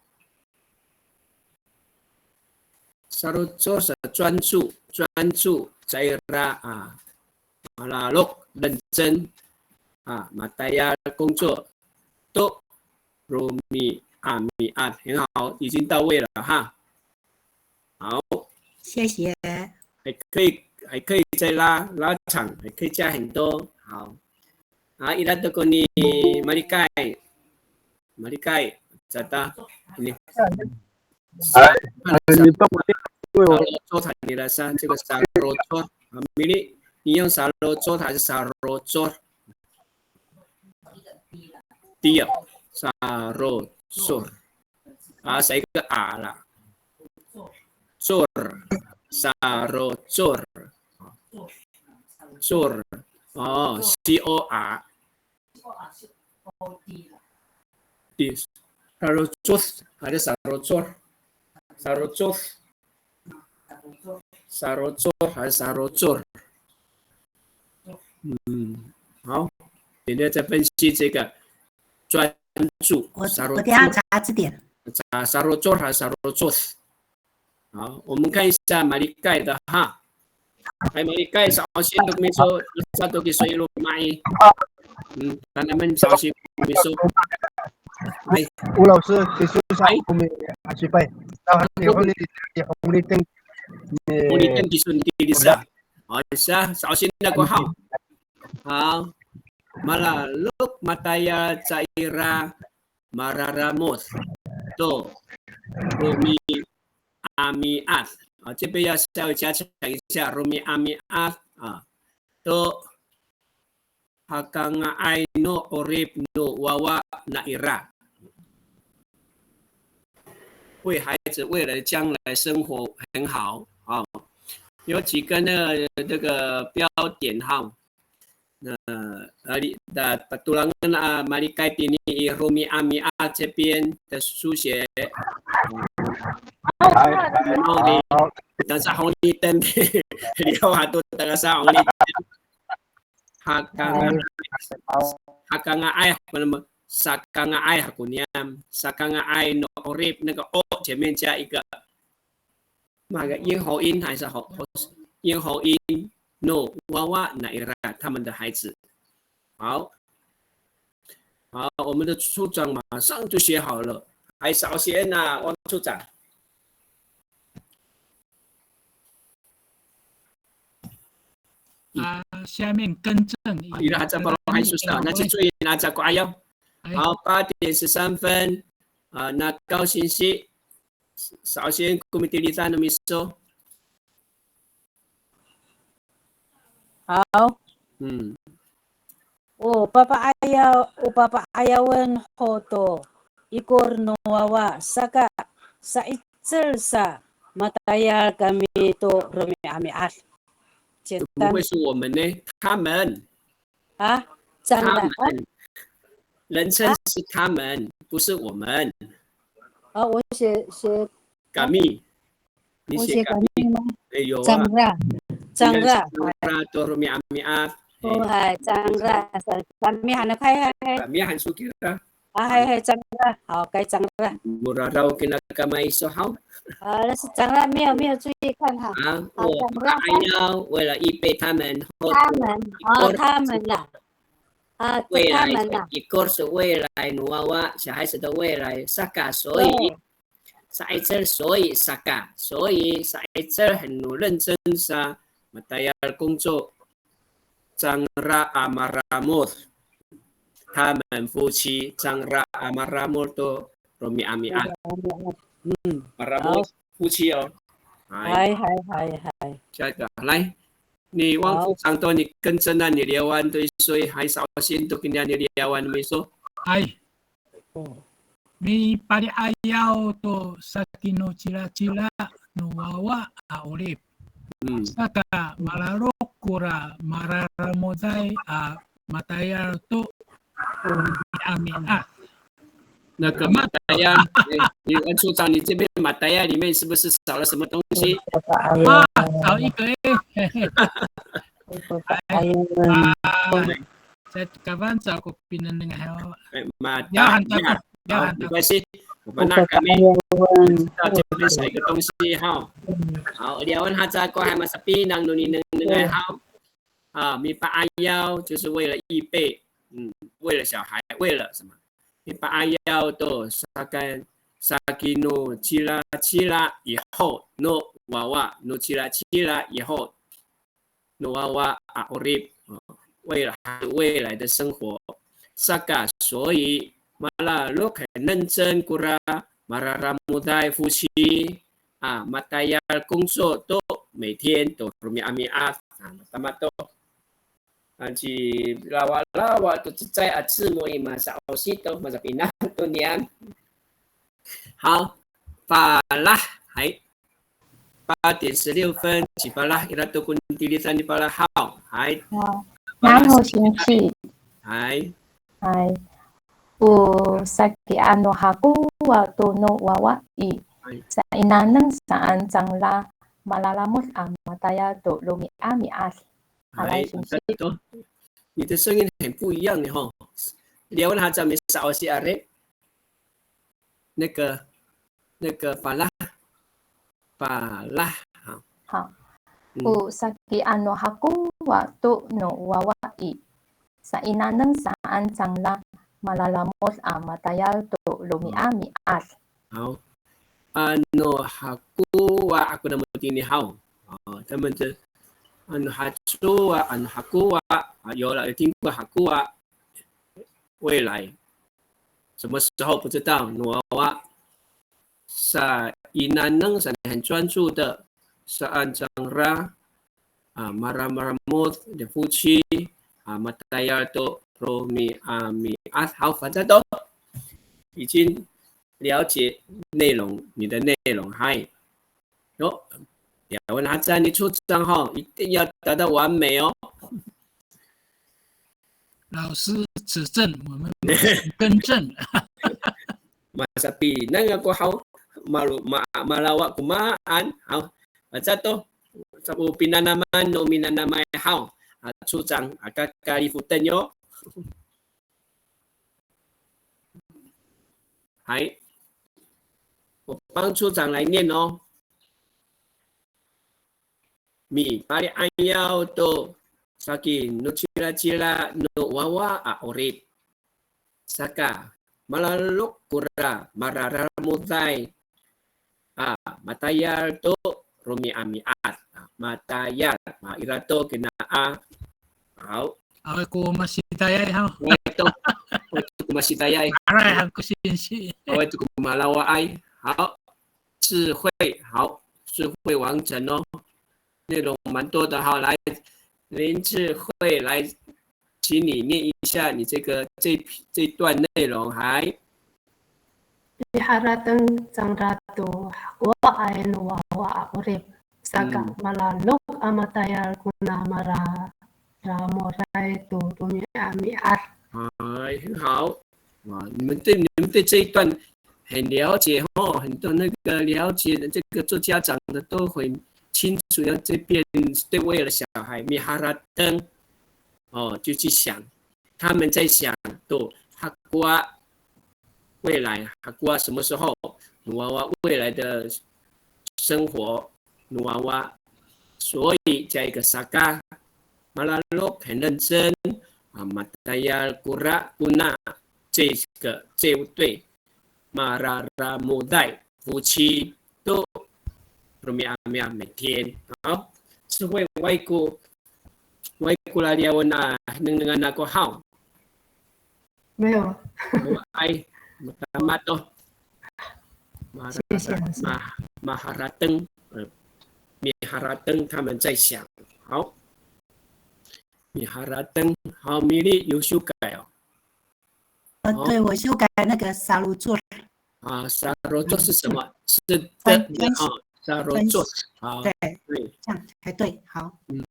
Sarocod sa 专注，专注 caira a malalok 认真 a matayal 工作 to romi'ami'ad. 很好，已经到位了哈。好，谢谢。还可以，还可以再拉拉长，还可以加很多。好，啊，ira to ko ni Malikay, Malikay, cata ini. 哎，哎，你帮我念，因为我 Sarocor 你来上这个 sarocor 啊，米粒，你用 sarocor 还是 sarocor？第二，sarocor 啊，少一个 a 啦。Cor, sarocor，cor，哦，c o r。 Di, sarocor 还是 sarocor？Sarocor，sarocor 还是 sarocor？嗯，好，现在再分析这个专注。我我等一下查字典。Sarocor 还是 sarocor？ 好，我们看一下 Malikay 的哈。Hay Malikay, sa'osien to ko miso, sa'osi to kiso i loma' i. Hmm, tanamen sa'osi ko miso. Hay. 吴老师，其实是 hay. 我们还是拜，然后你红绿灯，你红绿灯，你红绿灯 kiso ni Tilisa. 好，sa, sa'osien ako haw. Haw. Malalok matayal caira mararamod to romi'ami'ad. 啊，这边要稍微加强一下，romi'ami'ad 啊，to hakanga'ay no 'orip no wawa naira. 为孩子未来将来生活很好啊，有几个呢，这个标点哈， Na, ali, da, patolangen a Malikay tini i romi'ami'ad 这边的书写。Hay, hay, 然后呢，好。Tangasa 红绿灯，liyaw hato tangasa 红绿灯。Hakanga'ay, hakanga'ay, 什么？Sakanga'ay 哈，kuniyam，sakanga'ay no 'orip，那个 o 前面加一个 那个咽喉音还是喉，咽喉音，no wawa naira，他们的孩子。好，好，我们的处长马上就写好了，还少写呢，汪处长。啊，下面更正一下。Ira haca paro hay susa, na ci Coy na haca ko 'ayaw. 哎。好，八点十三分，啊，那高兴喜， Sa'osien ko mitilidan no miso. 好。嗯。O papa'ayaw, o papa'ayawen ho to ikor no wawa, saka sa'icel sa matayal kami to romi'ami'ad. 怎么会是我们呢？他们。 啊，讲了。他们，人称是他们，不是我们。哦，我写，写 kami。你写 kami 吗？哎，有啊。Cangra。Cangra。Cangra to romi'ami'ad. 哦，哎，cangra。Kami han, hay, hay, hay. Kami han, so kira. 啊，hay, hay, cangra。好，该 cangra。Moraraw kina kamay iso haw. 啊，那是 cangra，没有，没有注意看哈。啊，好，我 cangra。Ayaw，为了预备他们，或者他们，哦，他们啦。啊，未来，他们啦。Ikor 是未来，no wawa，小孩子的未来，saka，所以，对。Sa'icel，所以，saka，所以，sa'icel 很认真 sa matayal 工作。 Cangra a maramod. 他们夫妻 cangra a maramod to romi'ami'ad. Maramod 夫妻哦。Hay, hay, hay, hay. 下一个，来，你汪处长 to 你更正啊，你 liyawen to iso i, hay, sa'osien to kina ni liyawen miso. Hay. O, mipali'ayaw to saki no cilacila no wawa a 'orip. Saka malalok kora mararamoday a matayal to romi'ami'ad. 那个 matayal，哎，你，呃，处长，你这边 matayal 里面是不是少了什么东西？啊，少一个哎。哎，啊， Sa kawan sa ko pinengneng haw. Eh, mata, ya, ya. Ya, 好，没关系。我们那 kami 知道这边少一个东西哈。好，liyawen haca ko hay masapinang no ninengnengay haw. 啊，mipa'ayaw 就是为了预备，嗯，为了小孩，为了什么？Mipa'ayaw to saka, saki no cilacila i ho no wawa, no cilacila i ho no wawa a 'orip, 未来，未来的生活。Saka, 所以，malalok 很认真 kora mararamoday 夫妻 a matayal 工作 to 每天 to romi'ami'ad. A, matama to. Anci lawalawa to cecay a cemo i masa'osi to, masapinang to niyam. 好, falah, hay. 八点十六分, ci Falah, ira to ko nitilidan ni Falah haw. Hay. Nano singsi. Hay. Hay. O saki ano hakowa to no wawa i, hay, sainaneng saan cangra malalamod a matayal to romi'ami'ad. 哎，好，来，请说。你的声音很不一样呢，吼。Liyawen haca misa'osi ari. 那个，那个 falah，falah，好。好。嗯。O saki ano hakowa to no wawa i, sainaneng saan cangra malalamod a matayal to romi'ami'ad. 好。Ano hakowa, ako namo tini haw. 哦，他们这 ano hacowa, ano hakowa, 啊，有了，有听过 hakowa，未来什么时候不知道，no wawa. Sainaneng, sa 很专注的，saan cangra, a, mararamoday 夫妻, a, matayal to romi'ami'ad. 好，反正都已经了解内容，你的内容，嗨。哟，Liyawen haca ni 处长哈，一定要达到完美哦。老师指正，我们马上更正。Masapinang ako haw, malo, ma, malawa ko maan haw. Aca to, sa o pinanaman no minanamay haw. A, 处长, aka kalifoten yo. 嗨，我帮处长来念哦。Mipali'ayaw to saki no cilacila no wawa a 'orip. Saka, malalok kora mararamoday a matayal to romi'ami'ad. A, matayal. A, ira to kina a. Haw. Awaay ko masidayay haw. Awaay to, awaay to ko masidayay. Aray han ko singsi. Awaay to ko malawaay. Haw. 智慧, haw. 智慧完成哦。内容蛮多的哈。来，林智慧来，请你念一下你这个，这，这段内容。嗨。 Miharateng cangra to hakowaay no wawa a 'orip, saka malalok a matayal kona mararamoday to romi'ami'ad. 哎，很好。哇，你们对，你们对这一段很了解哦，很多那个了解的这个做家长的都很清楚，要这边对为了小孩，miharateng，哦，就去想，他们在想，to hakowa，未来，hakowa什么时候，no wawa未来的生活，no wawa。所以加一个 saka，malalok 很认真，啊，matayal kora kona 这个，这一对 mararamoday 夫妻 to romi'ami'ad 每天。好，智慧 awaay ko, awaay ko laliyawen a nengnengan ako haw. 没有。Ay, matama to. 谢谢老师。Ma, maharateng, eh, miharateng 他们在想。好。Miharateng, 好，Mili 有修改哦。 呃，对，我修改那个 sarocod。啊，sarocod 是什么？是的，啊，sarocod。啊，对，对。这样才对，好。嗯，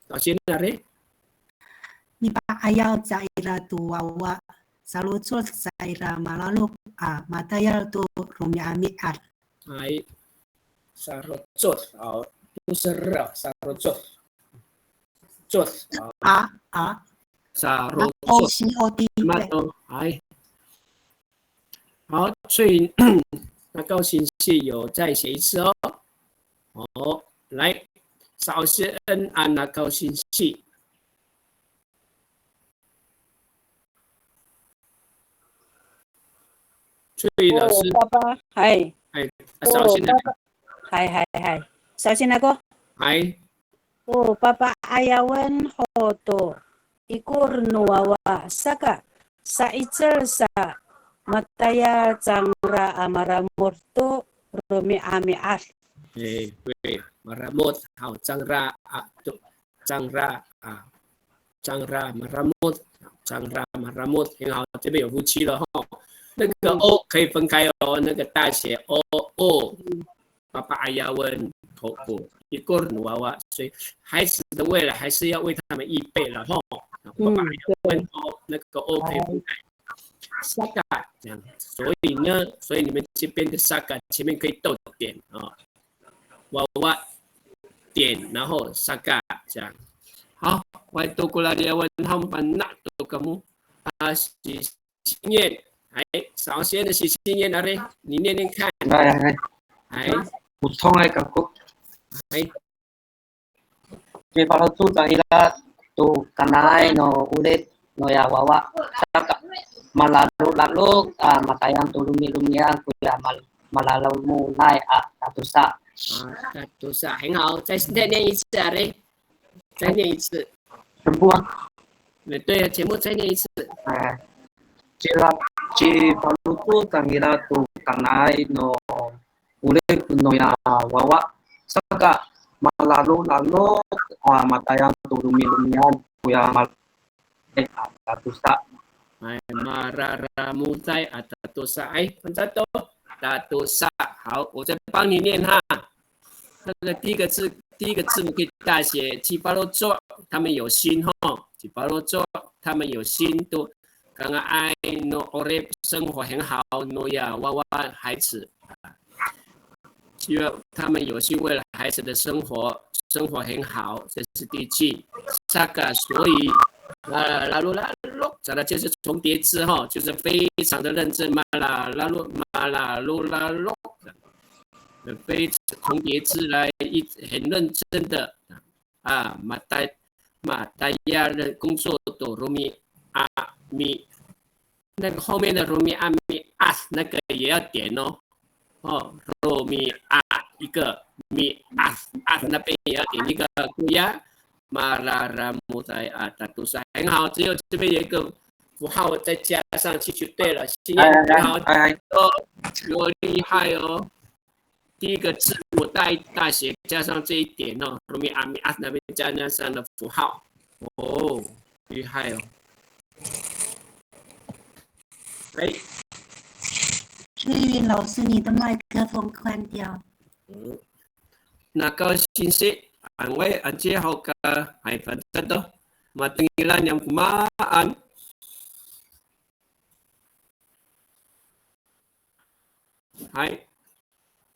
老师那里？Mipa'ayaw caira to wawa, sarocod caira malalok a matayal to romi'ami'ad. Hay, sarocod, 好，不是 r，sarocod，cod，好。啊，啊。Sarocod。O C O D，对。Hay。好，所以那高兴是有再写一次哦。哦，来，首先啊，那高兴是。 翠云老师。O, papa, hay. Hay, a, 首先呢。O, papa, hay, hay, hay. 首先呢，哥。Hay. O, papa'ayawen ho to ikor no wawa, saka sa'icel sa matayal cangra a maramod to romi'ami'ad. 哎，对，maramod 好，cangra 啊，to cangra 啊，cangra maramod，cangra maramod，很好，这边有夫妻了哈。那个 o 可以分开哦，那个大写 o，o，papa'ayawen ko, ko ikor no wawa，所以孩子的未来还是要为他们预备了哈。Papa'ayawen 哦，那个 o 可以分开。Saka 这样，所以呢，所以你们这边的 saka 前面可以逗点啊，wawa 点，然后 saka 这样。好，我都过来问他们班那都干部啊，是 信念，哎，首先的是信念，阿瑞，你念念看。哎，哎，哎。补充 ay kako. 哎。Cifaloco' cangra to kanga'ay no 'orip noya wawa. Saka malarolarok a matayal to romiromi'ad koya mal-, malalomoday a tatosa. 啊，tatosa，很好，再，再念一次，阿瑞。再念一次。全部啊。对，全部再念一次。哎，cila-, cifaloco' cangra to kanga'ay no 'orip noya wawa. Saka malarolarok a matayal to romiromi'ad koya mal-, eh, a tatosa. Ay, mararamoday a tatosa. Ay, fangcal to. Tatosa. 好，我再帮你念哈。那个第一个字，第一个字母可以大写，cifaloco'，他们有心哈，cifaloco'，他们有心，to kanga'ay no 'orip 生活很好，noya wawa 孩子，希望他们有心为了孩子的生活，生活很好，这是第一句。Saka 所以，呃，larolarok，讲的就是重叠字哈，就是非常的认真，malarolarok，malarolarok。非重叠字来一很认真的啊，matay matayal 的工作 to romi'ami'ad，那个后面的 romi'ami'ad 那个也要点哦，哦，romi'ad 一个 mi'ad，'ad 那边也要点一个 koya，mararamoday a tatosa，很好，只有这边有一个符号再加上去就对了。信念，哎，哎，很好，哎，哎。哦，有厉害哦。第一个字母大，大写加上这一点哦，romi'ami'ad 那边加那上的符号，哦，厉害哦。哎。翠云老师，你的麦克风关掉。嗯。Nakaw singsi, anway, anci haw ka, ay, fangcal to. Matengilan niyam ko maan. Hay.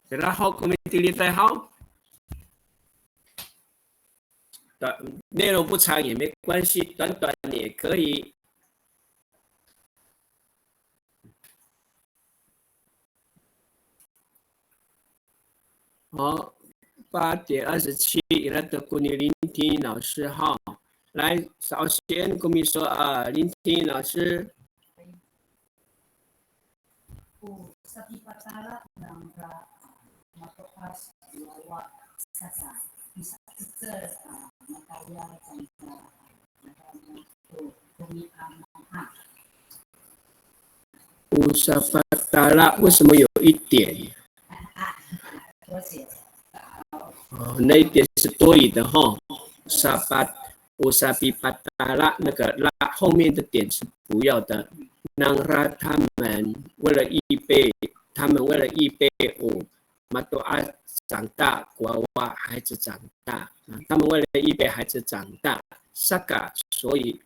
Ira ho ko mitiliday haw. 短，内容不长也没关系，短短的也可以。好，八点二十七，ira to ko ni 林婷老师哈。来，首先 ko miso 啊，林婷老师。 O sapatala 为什么有一点？哦，那一点是多余的哈。Sapat, o sapipatala 那个 la 后面的点是不要的。Nangra 他们为了预备，他们为了预备 o mato'as 长大，ko wawa 孩子长大，啊，他们为了预备孩子长大，saka 所以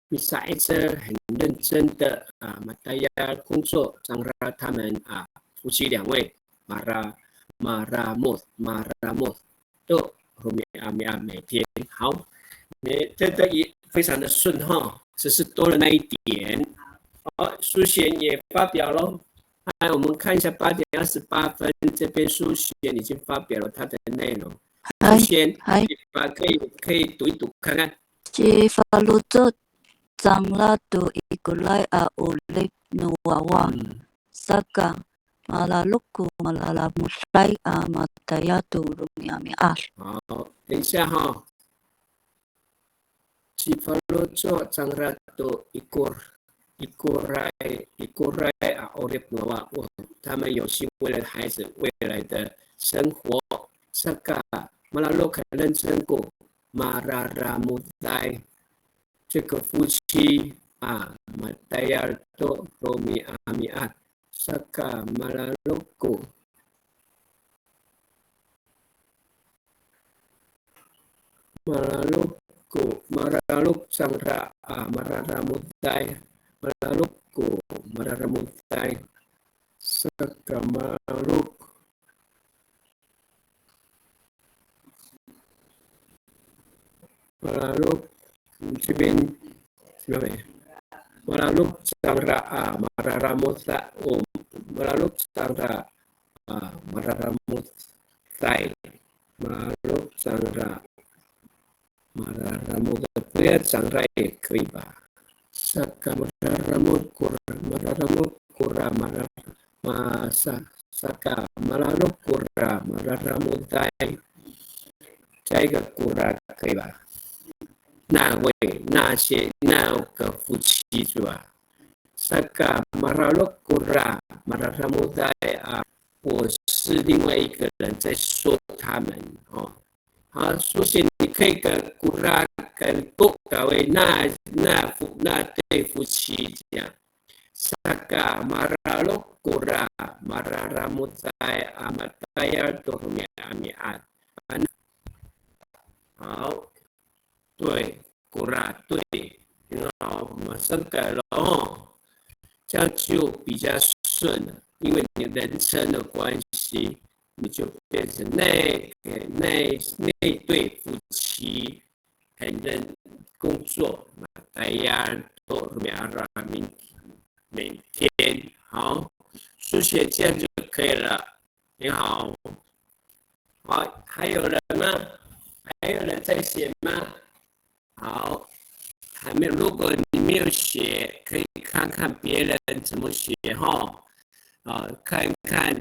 misa'icel 很认真的啊，matayal 工作，让他们啊夫妻两位 mara maramod，maramod to romi'ami'ad 每天。好，你这个也非常的顺哈，只是多了那一点。好，苏贤也发表喽。 哎，我们看一下八点二十八分，这边苏贤已经发表了他的内容。嗨，苏贤，嗨。你把可以，可以读一读看看。Cifaloco' cangra to ikoray a 'orip no wawa. 嗯。Saka, malalok ko malalamoday a matayal to romi'ami'ad. 好，等一下哈。 Cifaloco' cangra to ikor. ikoray, ikoray a 'orip ngawa, 他们有信望爱的孩子未来的生活。Saka, malalok a 认真 ko, mararamoday. 这个夫妻啊，matayal to romi'ami'ad. Saka malalok ko, malalok ko, malalok cangra a mararamoday, malalok ko, mararamoday. Saka malalok, malalok, 这边, 这边, malalok cangra a mararamoday, o, malalok cangra a mararamoday, malalok cangra, mararamod, 不要 cangra 也可以吧。Saka mararamod kora, mararamod kora, mara, masa, saka malalok kora, mararamoday. 加一个 kora 可以吧？那位，那些，那个夫妻是吧？Saka malalok kora, mararamoday a, 我是另外一个人在说他们哦。好，首先你可以跟 kora 跟 ko 改为那，那夫，那对夫妻这样。Saka malalok kora, mararamoday a matayal to romi'ami'ad. 好，对，kora 对，很好，马上改了哦，这样就比较顺了，因为你人称的关系，你就变成那，那，那对夫妻 承认工作，matayal to romi'ami'ad 每，每天。好，书写这样就可以了。你好。好，还有人吗？还有人在写吗？好，还没有，如果你没有写，可以看看别人怎么写哈。啊，看看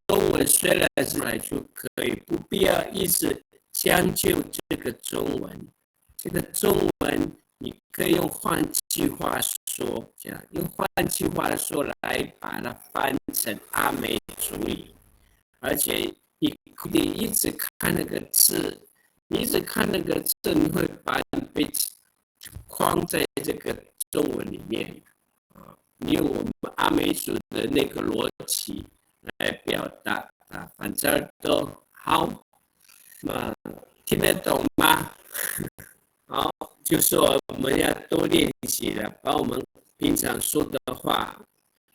中文虽然是来就可以，不必要一直将就这个中文。这个中文你可以用换句话说，这样用换句话说来把它翻成阿美族语，而且你不一定一直看那个字，你一直看那个字，你会把你被框在这个中文里面。啊，你用我们阿美族的那个逻辑来表达，啊，反正都好。那听得懂吗？好，就说我们要多练习了，把我们平常说的话，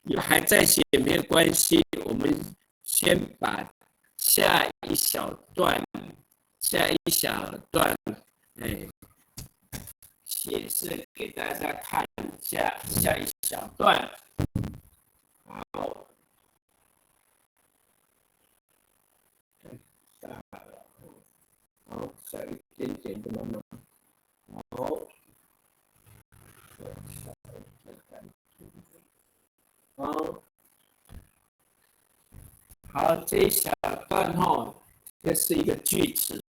有还在写没有关系，我们先把下一小段，下一小段，哎，显示给大家看一下，下一小段。好。 好，小一点点的，慢慢。好。好。好，这一小段吼，这是一个句子，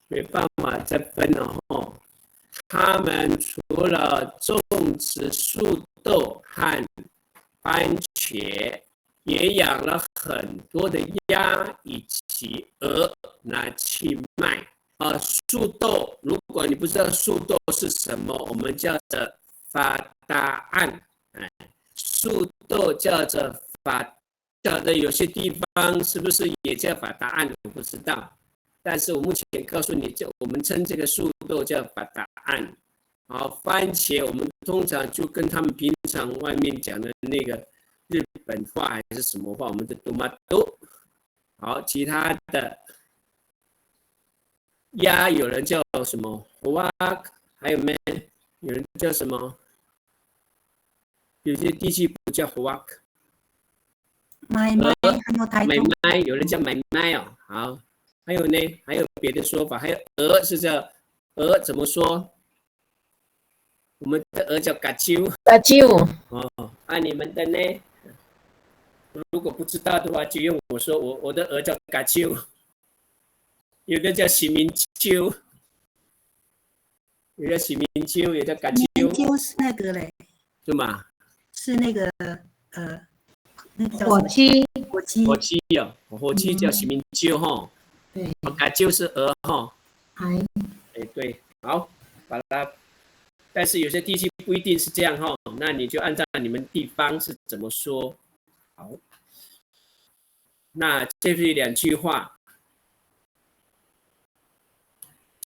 没办法再分了吼。他们除了种植树豆和番茄， 也养了很多的鸭以及鹅拿去卖。啊，树豆，如果你不知道树豆是什么，我们叫做 fataan。哎，树豆叫做 fa，不晓得有些地方是不是也叫 fataan，我不知道。但是我目前告诉你，这，我们称这个树豆叫 fataan。 好，番茄我们通常就跟他们平常外面讲的那个日本话还是什么话，我们的 tomato。好，其他的鸭有人叫什么 hawak，还有没？有人叫什么？有些地区不叫 hawak。 Maymay，还有台东。Maymay，有人叫 maymay 哦。好，还有呢？还有别的说法？还有鹅是叫，鹅怎么说？我们的鹅叫 kaciw。Kaciw。哦，啊，你们的呢？如果不知道的话，就用我说，我，我的鹅叫 kaciw。有的叫 siminciw，有的 siminciw，有的 kaciw。Siminciw 是那个嘞。是吗？是那个呃，那个叫什么？火鸡。火鸡。火鸡啊，火鸡叫 siminciw 哈。对。哦，kaciw 是鹅哈。哎。哎，对，好，把它，但是有些地区不一定是这样哈，那你就按照你们地方是怎么说。好，那这是两句话。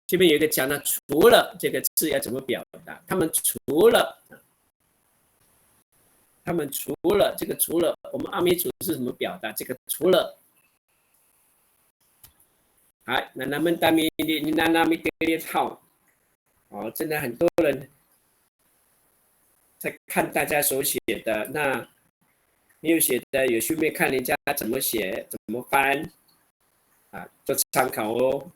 这边有一个讲到除了这个字要怎么表达，他们除了，他们除了这个除了，我们阿美族是怎么表达这个除了？哎，那他们大米的，那那米的好，哦，真的很多人在看大家手写的，那没有写的，有顺便看人家怎么写，怎么翻，啊，做参考哦。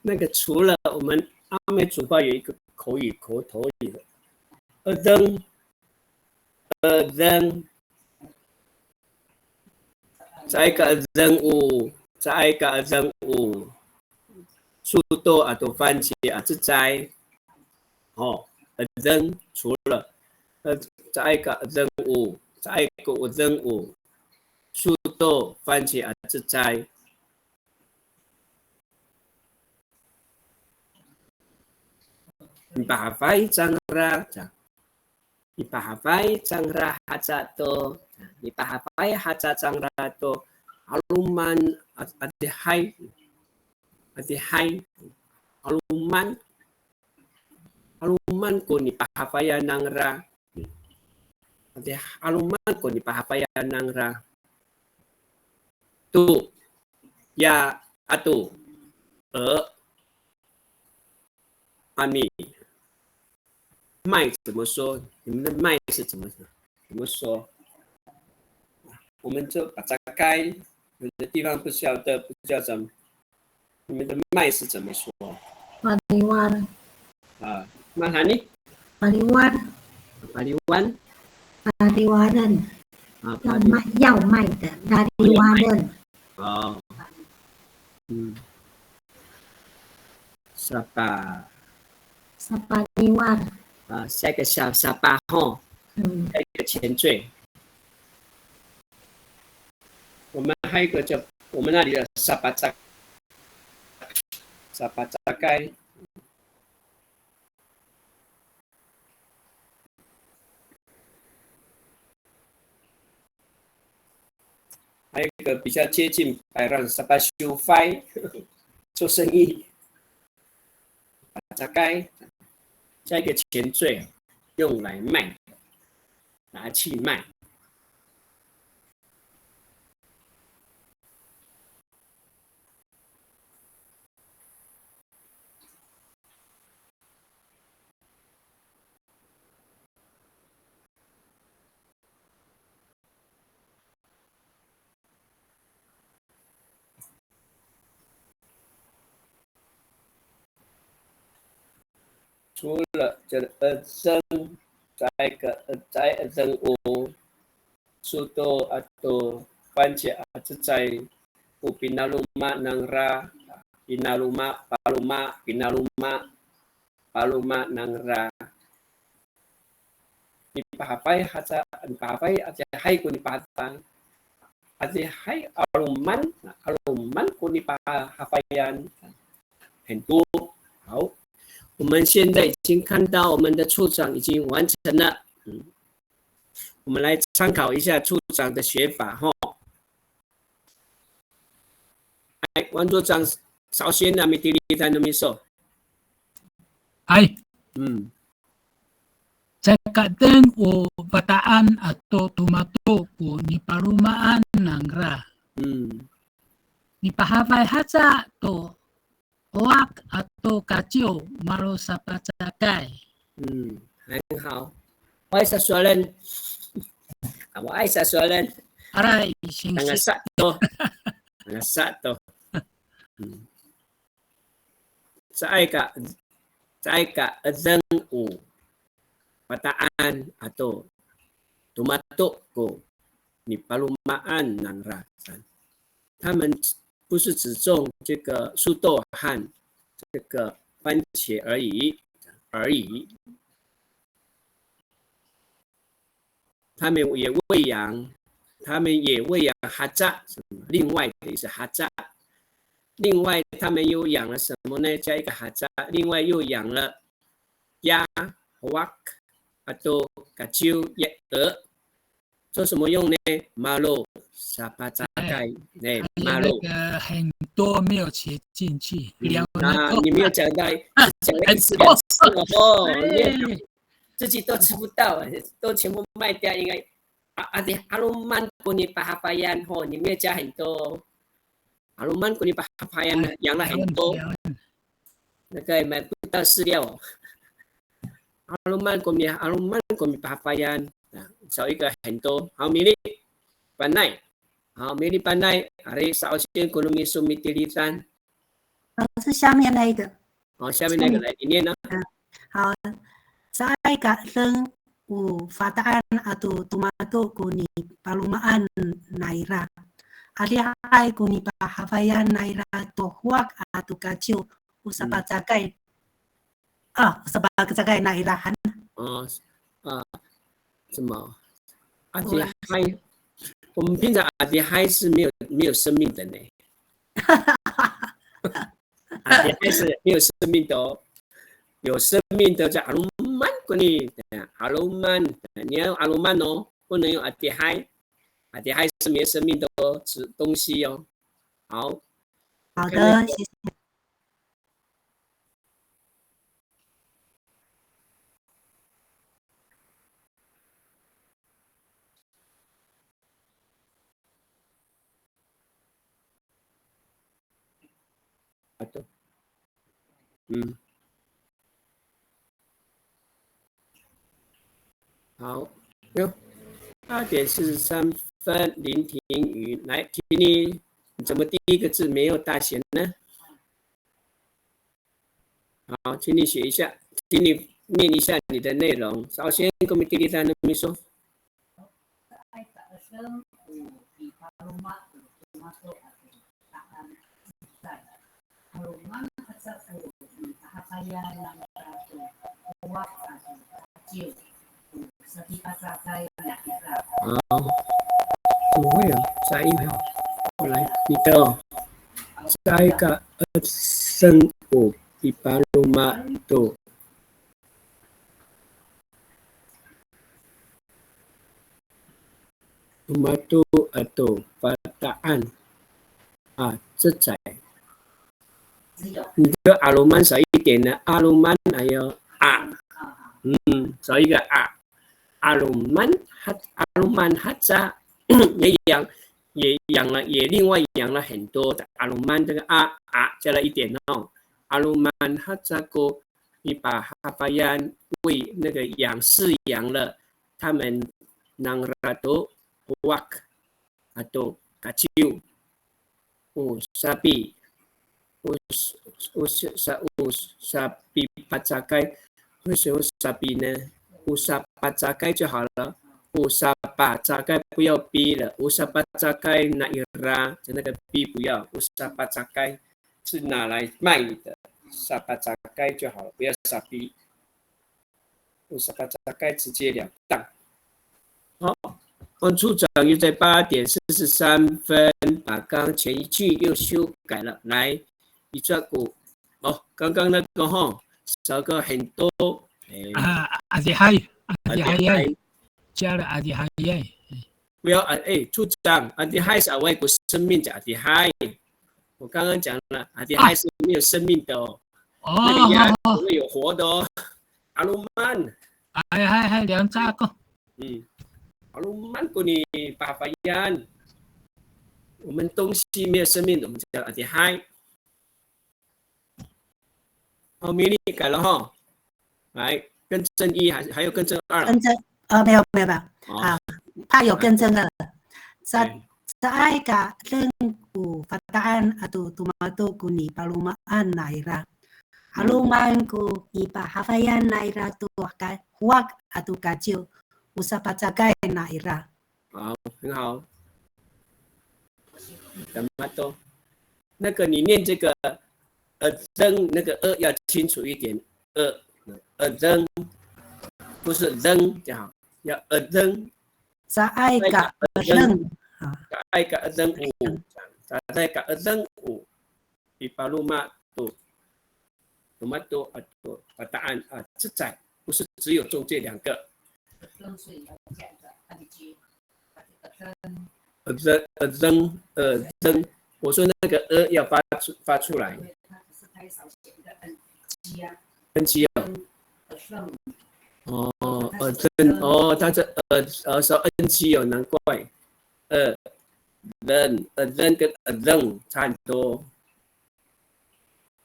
那个除了我们阿美族话有一个口语，口头语的，呃，灯，呃，灯，再一个灯舞，再一个灯舞，树豆啊，豆番茄啊，这在，哦，呃，灯除了，呃，再一个灯舞，再一个灯舞，树豆番茄啊，这在。 Mipahafay cangra, ca. Mipahafay cangra haca to. Mipahafay haca cangra to. 'Aloman, a-, adihay. Adihay. 'Aloman. 'Aloman ko nipahafayan nangra. Adi, 'aloman ko nipahafayan nangra. To, ya, ato, e, ami. 麦怎么说？你们的麦是怎么，怎么说？我们就 pacakay，有的地方不晓得，不知道怎么，你们的麦是怎么说？Paliwan. 啊，manani? Paliwan. Paliwan. Paliwanen. 啊，要卖，要卖的，paliwanen. 哦，嗯，sapa. Sapaliwan. 啊，下一个 sa, sapa 吼，嗯，下一个前缀。我们还有一个叫，我们那里的 sapa, sapacakay. 个比较接近 payrang, sapasiofay, 做生意。Pacakay, 加一个前缀，用来卖，拿去卖。 除了这个 edeng, 再一个 cecay, edeng o soto ato 番茄 a cecay, o pinaloma nangra, pinaloma, paloma, pinaloma, paloma nangra. Nipahafay haca, nipahafay, adihay ko nipahafay. Adihay, 'aloman, 'aloman ko nipahafayan. 很多。好，我们现在已经看到我们的处长已经完成了。嗯，我们来参考一下处长的写法哈。哎，王处长，首先呢，mitilidan no miso. Hay. Hmm. Caay ka edeng o Fata'an ato tomato ko nipalomaan nangra. Hmm. Nipahafay haca to howak ato kaciw, malo sapacakay. Hmm, 很好。Awaay sasowalen. Awaay sasowalen. Aray, singsi. Tangasa to. Tangasa to. Hmm. Caay ka, caay ka edeng o Fata'an ato tomato ko nipalomaan nangra. 他们不是只种这个树豆和这个番茄而已，而已。他们也喂养，他们也喂养 haca，另外的意思 haca。另外，他们又养了什么呢？加一个 haca，另外又养了鸭、howak，ato kaciw，也鹅。 做什么用呢？Malo sapacakay，哎，malo。那个很多没有写进去，嗯，那你没有讲到，只讲了一次两次了哦，你没有讲，自己都吃不到，都全部卖掉，应该。啊，啊，对，'aloman ko nipahafayan 吼，你没有加很多哦。'Aloman ko nipahafayan，养了很多。那个买不到饲料哦。'Aloman ko ni, 'aloman ko nipahafayan. 啊，少一个很多。好，Mili Panay。好，Mili Panay，ari sa'osien ko no miso mitilidan. 老师，下面那一个。好，下面那个来，你念啊。好，caay ka edeng o Fata'an ato tomato ko nipalomaan naira. Adihay ko nipahafayan naira to howak ato kaciw, o sapacakay. 啊，o sapacakay naira han. 哦，啊，什么？Adihay，我们平常 adihay 是没有，没有生命的呢。Adihay 是没有生命的哦。有生命的叫 'aloman ko ni, 'aloman，你要用 'aloman 哦，不能用 adihay。Adihay 是没有生命的哦，指东西哦。好。好的，谢谢。 Ato. 嗯。好，哟，八点四十三分，林庭瑜，来，请你，你怎么第一个字没有大写呢？ 好，请你写一下，请你念一下你的内容。Sa'osien ko mitilidan no miso. Aw, 怎么会有？Caay ka, 来，你的哦。Caay ka edeng o pipaloma to tomato ato fata Fataan. 啊，这在。你的 'aloman 少一点呢，'aloman 还有 a，嗯，少一个 a。'Aloman hat, 'aloman haca 也养，也养了，也另外养了很多的 'aloman， 这个 a， a 加了一点哦。'Aloman haca ko nipahafayan 喂那个养，饲养了他们 nangra to howak ato kaciw. O sapi, o, o sa, o sapipacakay, o sa, o sapi 呢？O sapacakay 就好了。O sapacakay 不要 pi 了，o sapacakay naira，就那个 pi 不要，o sapacakay 是拿来卖的，sapacakay 就好了，不要 sapi。O sapacakay 直截了当。好，王处长又在八点四十三分把刚前一句又修改了。来，你抓鼓。哦，刚刚那个吼，少个很多。哎，啊，adihay, adihay, adihay. 加了 adihay。不要啊，哎，处长，adihay 是外国生命的 adihay。我刚刚讲了，adihay 是没有生命的哦。哦，那个鸭子会有活的哦。'Aloman。哎，还还两只个。嗯，'aloman ko nipahafayan。我们东西没有生命的，我们叫 adihay。好，米粒改了哈。来，更正一还还有更正二？更正，呃，没有没有没有。哦。啊，怕有更正二。Sa, 哎。Caay ka edeng o Fataan ato tomato ko nipalomaan naira. 'Aloman ko nipahafayan naira to ka, howak ato kaciw, o sapacakay naira. 好，很好。Tomato。那个你念这个 edeng，那个 e 要清楚一点，e，edeng，不是 deng 就好，要 edeng。Caay ka edeng. Caay ka edeng o. Caay ka edeng o nipaloma to tomato ato Fataan a cecay，不是只有种这两个。Edeng, edeng, edeng，我说那个 e 要发出，发出来。N G 哦。哦，edeng，哦，它是 e，呃，说 N G 哦，难怪。Edeng，edeng 跟 edeng 差很多。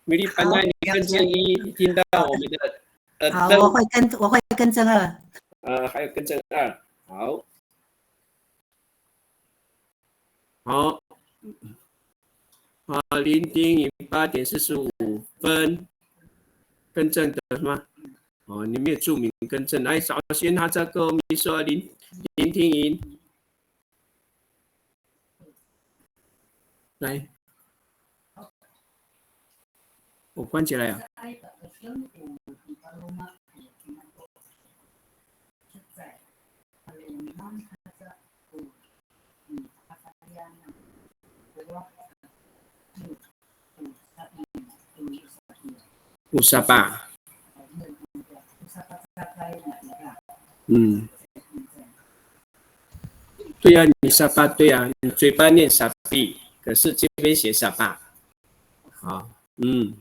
米粒 Panay，你更正一，听到我们的 edeng。好，我会更，我会更正二。呃，还有更正二，好。好。啊，林婷，你八点四十五分更正的吗？哦，你没有注明更正。来，首先他这个 miso 林，林婷莹。 来，我关起来啊。O sapa. 嗯，对呀，你 sapa， 对呀，你嘴巴念 sapi，可是这边写 sapa。好，嗯，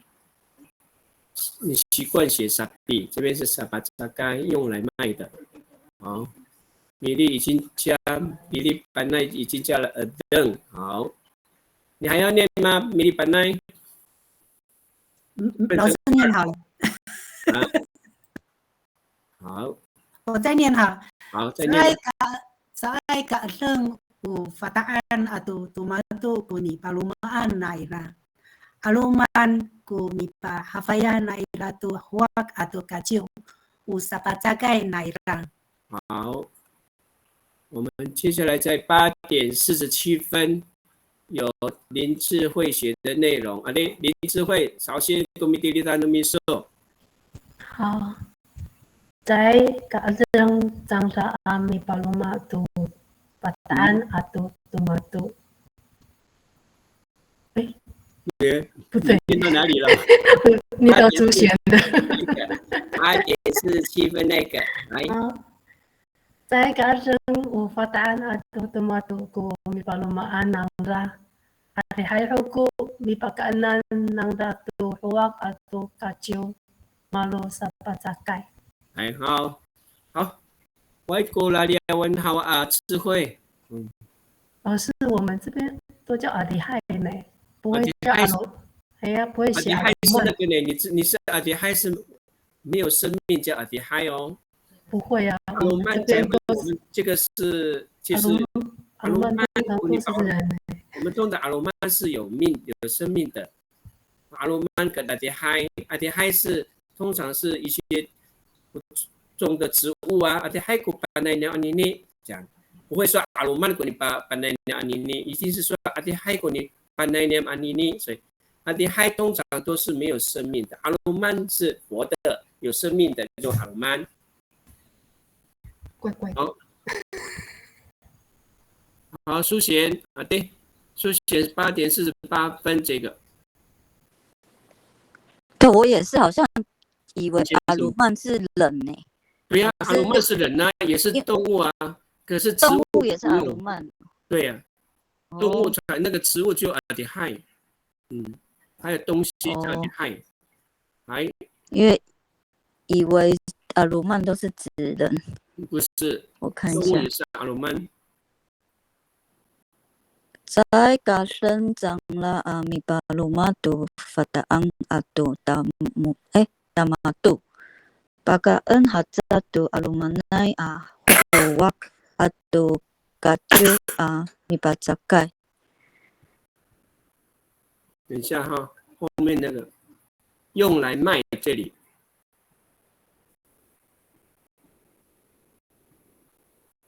你习惯写 sapi，这边是 sapacakay，用来卖的。好，米粒已经加，米粒 Panay 已经加了 edeng。好，你还要念吗？米粒 Panay？ 嗯，嗯，老师念好了。啊，好。我再念哈。好，再念。Caay ka, caay ka edeng o Fataan ato tomato ko nipalomaan naira. 'Aloman ko nipahafayan naira to howak ato kaciw, o sapacakay naira. 好，我们接下来在八点四十七分有林智慧写的内容。啊，林，林智慧，首先 ko mitilidan no miso。好，caay ka edeng cangra a mipaloma to Fataan ato tomato. 哎，不对，念到哪里了？念到出现了。八点四十七分那个，来。好。Caay ka edeng o Fata'an ato tomato ko mipalomaan nangra. Adihay ho ko mipakaenan nangra to howak ato kaciw, malo sapacakay. 哎，好，好，外国拉里亚文好啊，智慧。嗯，老师，我们这边都叫 adihay 呢，不会叫 adihay alo，哎呀，不会写 adihay 是那 aloman。个呢，你是你是 adihay 是没有生命叫 adihay 哦。不会啊，我们这 aloman 才边都会，我们这个是其实 aloman，aloman 通常都是人呢。我们通常 aloman 是有命有生命的，aloman 跟 adihay，adihay 是通常是一些种的植物啊，adihay ko panay niya anini 这样，不会说 aloman ko nipa panay niya anini，一定是说 adihay ko nipanay niya anini，所以 adihay 通常都是没有生命的，aloman 是活的，有生命的，叫 aloman。怪怪。好，好，苏贤啊，对，苏贤八点四十八分这个，对，我也是好像以为你觉得什么 aloman 是人呢、对呀、可是 aloman 是人啊，也是动物啊，可是植物动物也是植物 aloman。对呀、动物才那个植物就 adihay，嗯，还有东西叫 adihay，还因为以为 aloman 都是指人，不是，我看一下动物也。是 aloman。 Caay ka deng cangra a mipaloma to Fata'an ato tamo, eh, tamato. Pakaen haca to 'alomanay a howak ato kaciw a mipacakay. 等一下哈，后面那个用来卖这里，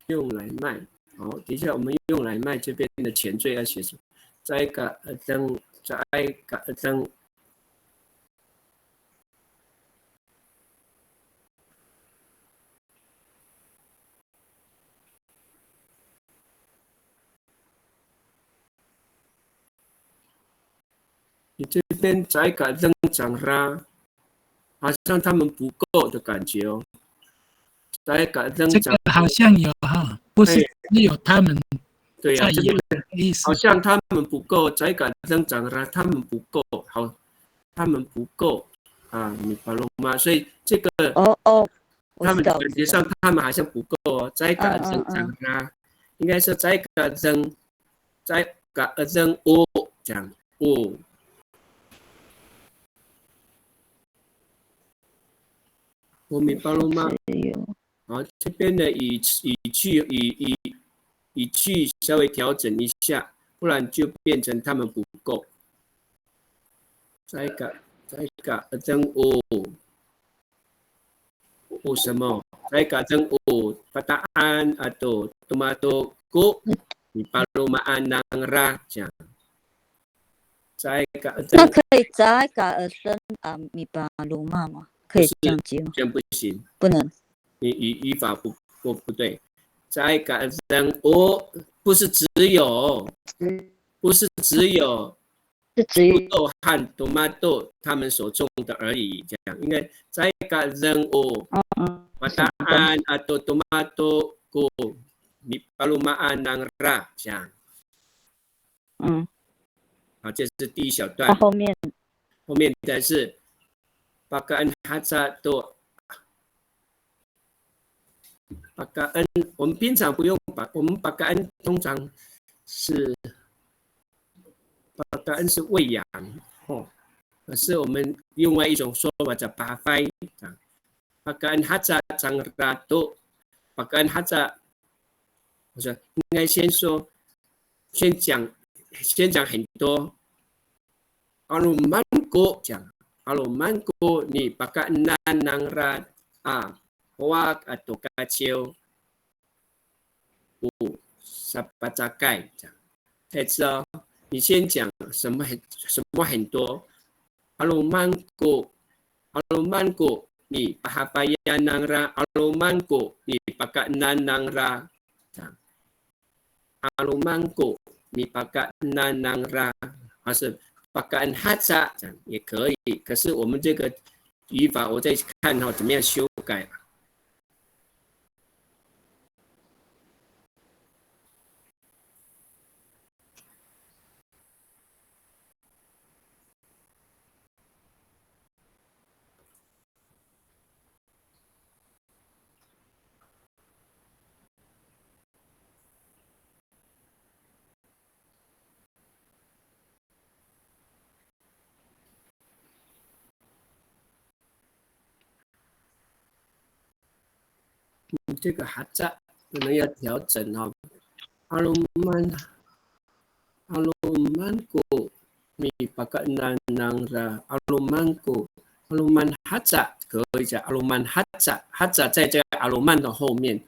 用来卖。好，等一下我们用来卖这边的前缀要写什么？Caay ka edeng, caay ka edeng. 你这边 caay ka edeng cangra，好像他们不够的感觉哦。Caay ka edeng 这个好像有哈，不是只有他们对呀、在演这边的意思好。像他们不够，caay ka edeng cangra，他们不够，好，他们不够啊，mipaloma，所以这个哦哦，我他们知道，感觉上他们好像不够哦，caay ka edeng cangra，应该是 caay ka edeng，caay ka edeng o 这样哦。O mipaloma，是有。好，这边的语语句语语语句稍微调整一下，不然就变成他们不够。Caay ka, caay ka edeng o, o 什么？Caay ka edeng o Fata'an ato tomato ko mipalomaan nangra 这样。Caay ka edeng 那可以 caay ka edeng a mipaloma 吗？可以这样接吗？这样不行，不能。你语语法不不不对。Caay ka edeng o 不是只有，不是只有是只有豆和 tomato 他们所种的而已，这样应该 caay ka edeng o 嗯嗯 Fata'an ato tomato ko mipalomaan nangra 这样。嗯，好，这是第一小段。那后面后面的是 pakaen haca to pakaen，我们平常不用 pa，我们 pakaen 通常是 pakaen 是喂养哦，可是我们另外一种说法叫 pahafay 啊，pakaen haca cangra to，pakaen haca，我说应该先说，先讲，先讲很多。'Aloman ko 讲，'aloman ko nipakaenan nangra a howak ato kaciw o sapacakay 讲。再次哦，你先讲什么很什么很多，'aloman ko, 'aloman ko nipahafayan nangra, 'aloman ko nipakaenan nangra 讲。'Aloman ko nipakaenan nangra，还是 pakaen haca 讲也可以。可是我们这个语法我再看哈，怎么样修改啊？嗯，这个 haca 可能要调整哦。'Aloman, 'aloman ko mipakaenan nangra, 'aloman ko, 'aloman haca 可以讲 'aloman haca, haca 在这个 'aloman 的后面。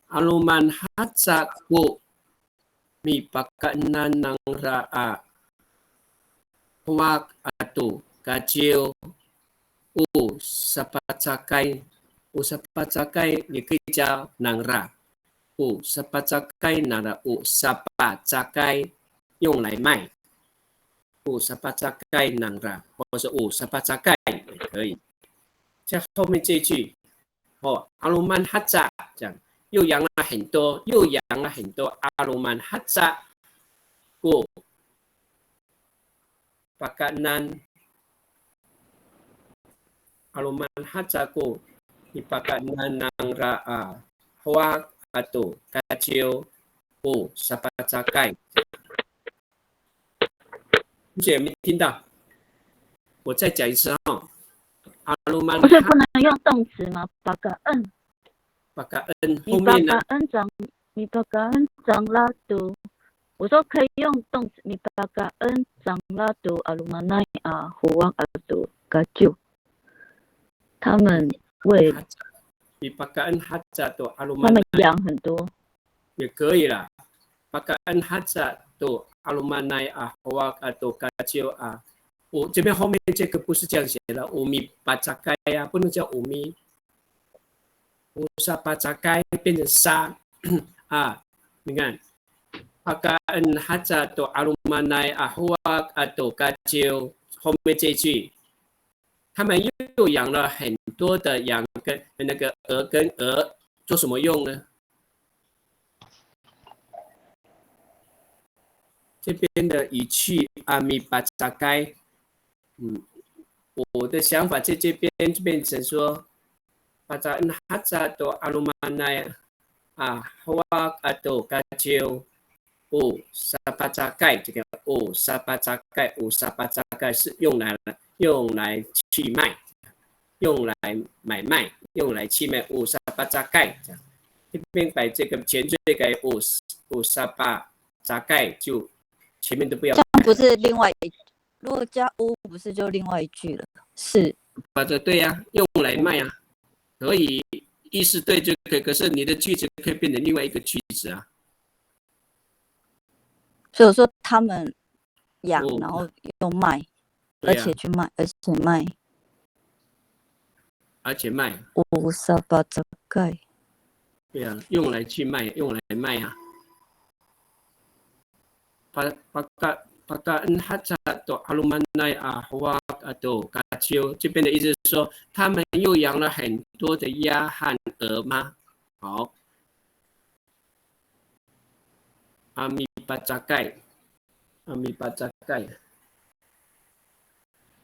'Aloman haca ko mipakaenan nangra a howak ato kaciw, o sapacakay, o sapacakay, 你可以叫 nangra, o sapacakay nangra, o sapacakay 用来卖, o sapacakay nangra, 或是 o sapacakay 也可以。在后面这一句，哦，'aloman haca 这样，又养了很多，又养了很多 'aloman haca ko pakaenan, 'aloman haca ko mipakaenan nangra a howak ato kaciw, o sapacakay. 同学有没有听到？我再讲一次哈。'Aloman 不是不能用动词吗？Pakaen. Pakaen 后面呢？ Mipakaen cang, mipakaen cangra to. 我说可以用动词 mipakaen cangra to 'alomanay a howak ato kaciw. 他们为 mipakaen haca to 'alomanay. 他们养很多。也可以啦。Pakaen haca to 'alomanay a howak ato kaciw a. 我这边后面这个不是这样写的，o mipacakay 啊，不能叫 o mi, o sapacakay 变成 sa 啊。你看，pakaen haca to 'alomanay a howak ato kaciw 后面这一句，他们又养了很多的羊跟那个鹅跟鹅，做什么用呢？这边的语气 a mipacakay，嗯，我的想法在这边就变成说，pakaen haca to 'alomanay a howak ato kaciw, o sapacakay，这个 o sapacakay, o sapacakay 是用来用来去卖，用来买卖，用来去卖，o sapacakay 这样。这边把这个前缀改 o, o sapacakay，就前面都不要改。这样不是另外一，如果加 o 不是就另外一句了？是。把这对呀，用来卖啊，可以，意思对就可以，可是你的句子可以变成另外一个句子啊。所以我说他们养，哦然后又卖，对呀而且去卖，而且卖。而且卖。 O sapacakay。对呀，用来去卖，用来卖啊。Pa, paka, pakaen haca to 'alomanay a howak ato kaciw，这边的意思是说，他们又养了很多的鸭和鹅吗？好。A mipacakay, a mipacakay。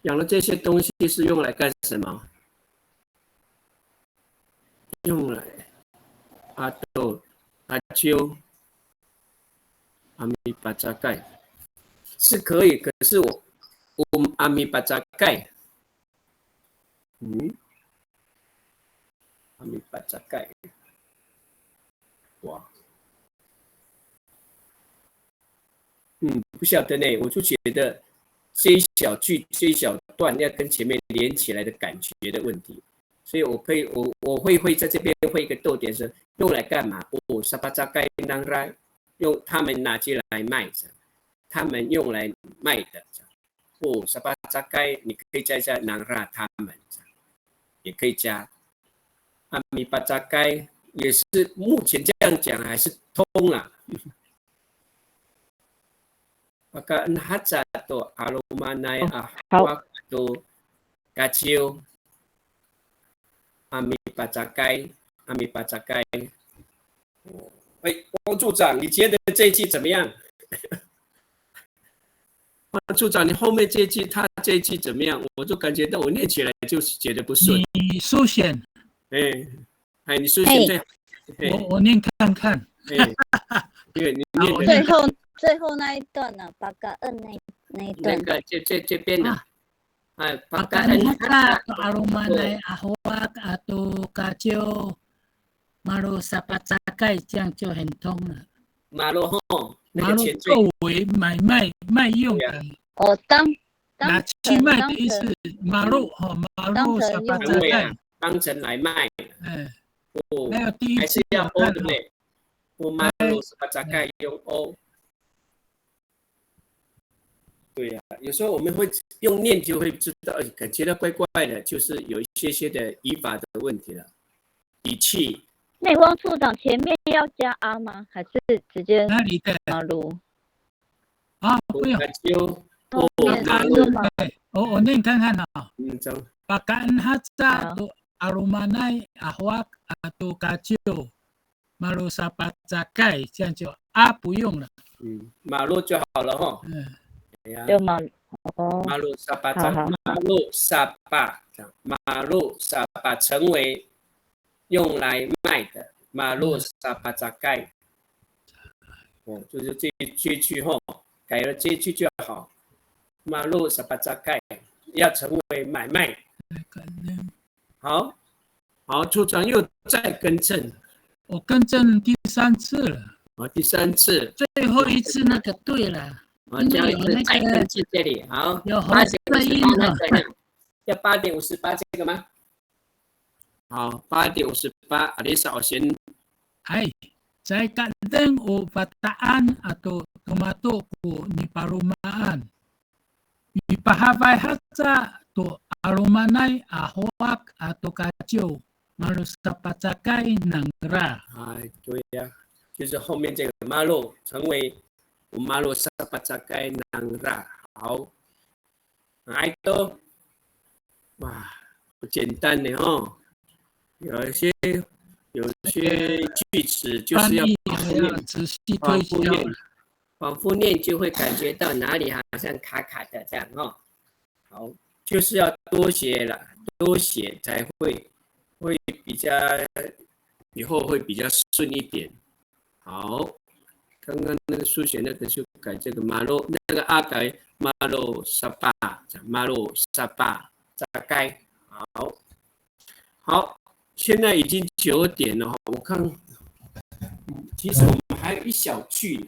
养了这些东西是用来干什么？用来，ato kaciw, a mipacakay 是可以，可是我，我 a mipacakay，嗯，a mipacakay，哇，嗯，不晓得呢，我就觉得这一小句这一小段要跟前面连起来的感觉的问题，所以我可以，我我会会在这边会一个逗点，是用来干嘛？O sapacakay nangra，用他们拿去来卖的，他们用来卖的。O sapacakay，你可以加一下 nangra 他们，也可以加。A mipacakay 也是目前这样讲还是通啊。Pakaen haca to 'alomanay a howak to kaciw, a mipacakay, a mipacakay. 哎，汪处长，你觉得这一句怎么样？汪处长，你后面这一句，他这一句怎么样？我就感觉到我念起来就是觉得不顺。你书写，哎，哎，你书写最好。哎我我念看看。哎，对，你念的好，我念最后最后那一段呢，pakaen 那那一段。那个这这这边呢，哎， Pakaen haca to 'alomanay a howak ato kaciw, malo sapacakay，这样就很通了。 Malo 吼，那个 Malo 钱最 作为买卖卖用的，对啊哦，当拿当去卖的意思成当成。 ，malo 吼，malo 当成用 成为啊 sapacakay，，当成来卖。哎，哦，还有第一还是要句有 o 看 对不对？O malo sapacakay 用 o。对呀、有时候我们会用念就会知道，哎，感觉到怪怪的，就是有一些些的语法的问题了，语气。那汪处长前面要加 a 吗？还是直接哪里的？ malo？ 啊，不用。 Kaciw, o 念 malo. 吗？ 哎，我我念看看哈。嗯，这样。 Pakaen haca to 'alomanay a howak ato kaciw, malo sapacakay，这样就 a 不用了。嗯，malo 就好了哈。嗯，哎呀就 malo。哦， malo 好 sapacakay, 好。 malo sapa, 这样，malo sapa 成为用来卖的，malo sapacakay。哦，就是这这句哈，改了这句就好。Malo sapacakay 要成为买卖。可能好，好，处长又再更正，我更正第三次了，啊，第三次，最后一次那个对了，啊，因为这样子有那个再更正这里，好，有红八点色印哈。五十八那个，要八点五十八这个吗？好，八点五十八，Alisa 我先 Hay, caay ka edeng o Fata'an ato tomato ko nipalomaan. Mipahafay haca to 'alomanay a howak ato kaciw, malo sapacakay nangra. 哎，对呀，就是后面这个 malo 成为 malo sapacakay nangra。好，哎都，哇，不简单呢哦。有一些有些句子就是要翻译反复念，还要仔细推敲。反复念，反复念就会感觉到哪里好像卡卡的这样哦。好，就是要多写了，多写才会会比较以后会比较顺一点。好，刚刚那个书写那个就改这个 malo，那个 a 改 malo sapa，讲 malo sapacakay。好，好，现在已经九点了，我看，其实我们还有一小句，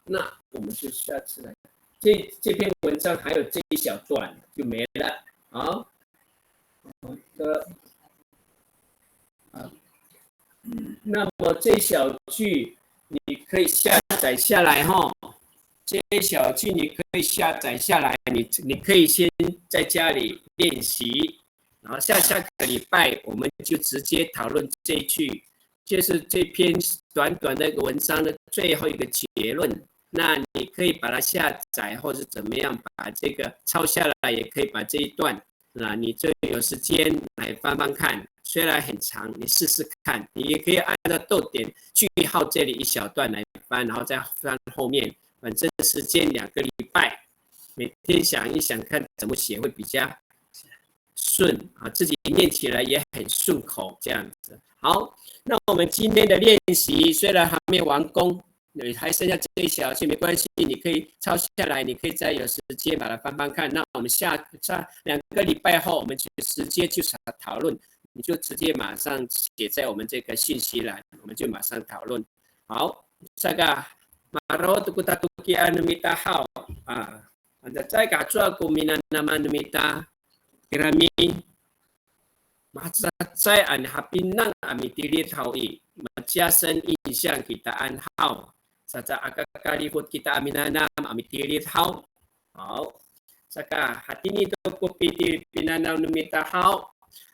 那我们就下次来。这这篇文章还有这一小段就没了。好，好的，啊，那么这小句你可以下载下来哈。这小句你可以下载下来，你你可以先在家里练习，然后下下个礼拜我们就直接讨论这一句，就是这篇短短的一个文章的最后一个结论。那你可以把它下载，或是怎么样，把这个抄下来，也可以把这一段，那你就有时间来翻翻看。虽然很长，你试试看，你也可以按照逗点、句号这里一小段来翻，然后再翻后面。反正时间两个礼拜，每天想一想看怎么写会比较顺啊，自己念起来也很顺口这样子。好，那我们今天的练习虽然还没完工，还剩下这一小句，没关系，你可以抄下来，你可以再有时间把它翻翻看。那我们下下两个礼拜后，我们就直接就讨论，你就直接马上写在我们这个信息栏，我们就马上讨论。好，这个 maro to ko tatokian no mita haw. A, ano cecay kacowa ko minanaman no mita, kirami, macecay a nihapinang a mitilid haw i, maciyasen 印象 kitaan haw. Caca aka kalifot kita a minanam a mitilid haw. Haw. Saka hatini to ko piti pinanam no mita haw.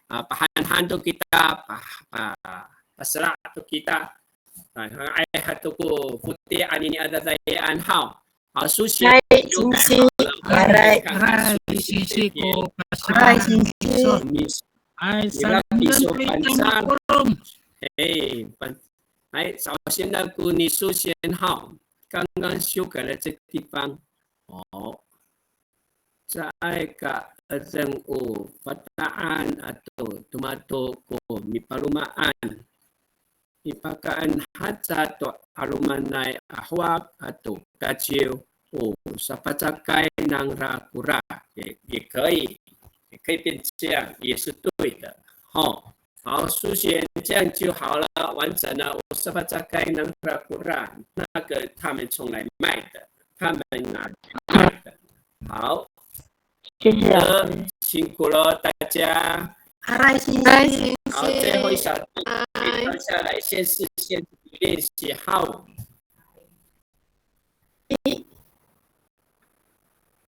A, pahanhan to kita, pa, pa, pasela' to kita. A, hanga'ay hato ko foti' anini a dadayaan haw. Haw, 书写。 Hay, singsi. Aray. Aray, singsi ko Aray, pasifana'an. singsi. Ay, Ira piso salamden Pangcah. ko. Hay, pan-, hay, 首先呢，ko ni 书写 haw. 刚刚修改了这地方。哦。 Caay ka edeng o Fata'an ato tomato ko mipalomaan. Mipakaen haca to 'alomanay a howak ato kaciw, o sapacakay nangra kora. 也，也可以，也可以变这样，也是对的。吼。好，苏璇，这样就好了，完整了。O sapacaekay nangra kora, 那个他们从来卖的，他们拿去卖的。好，谢谢老师。辛苦了大家。 Aray, singsi. 拜，谢谢。好，最后一小题，可以跳下来，先试先练习。好， I,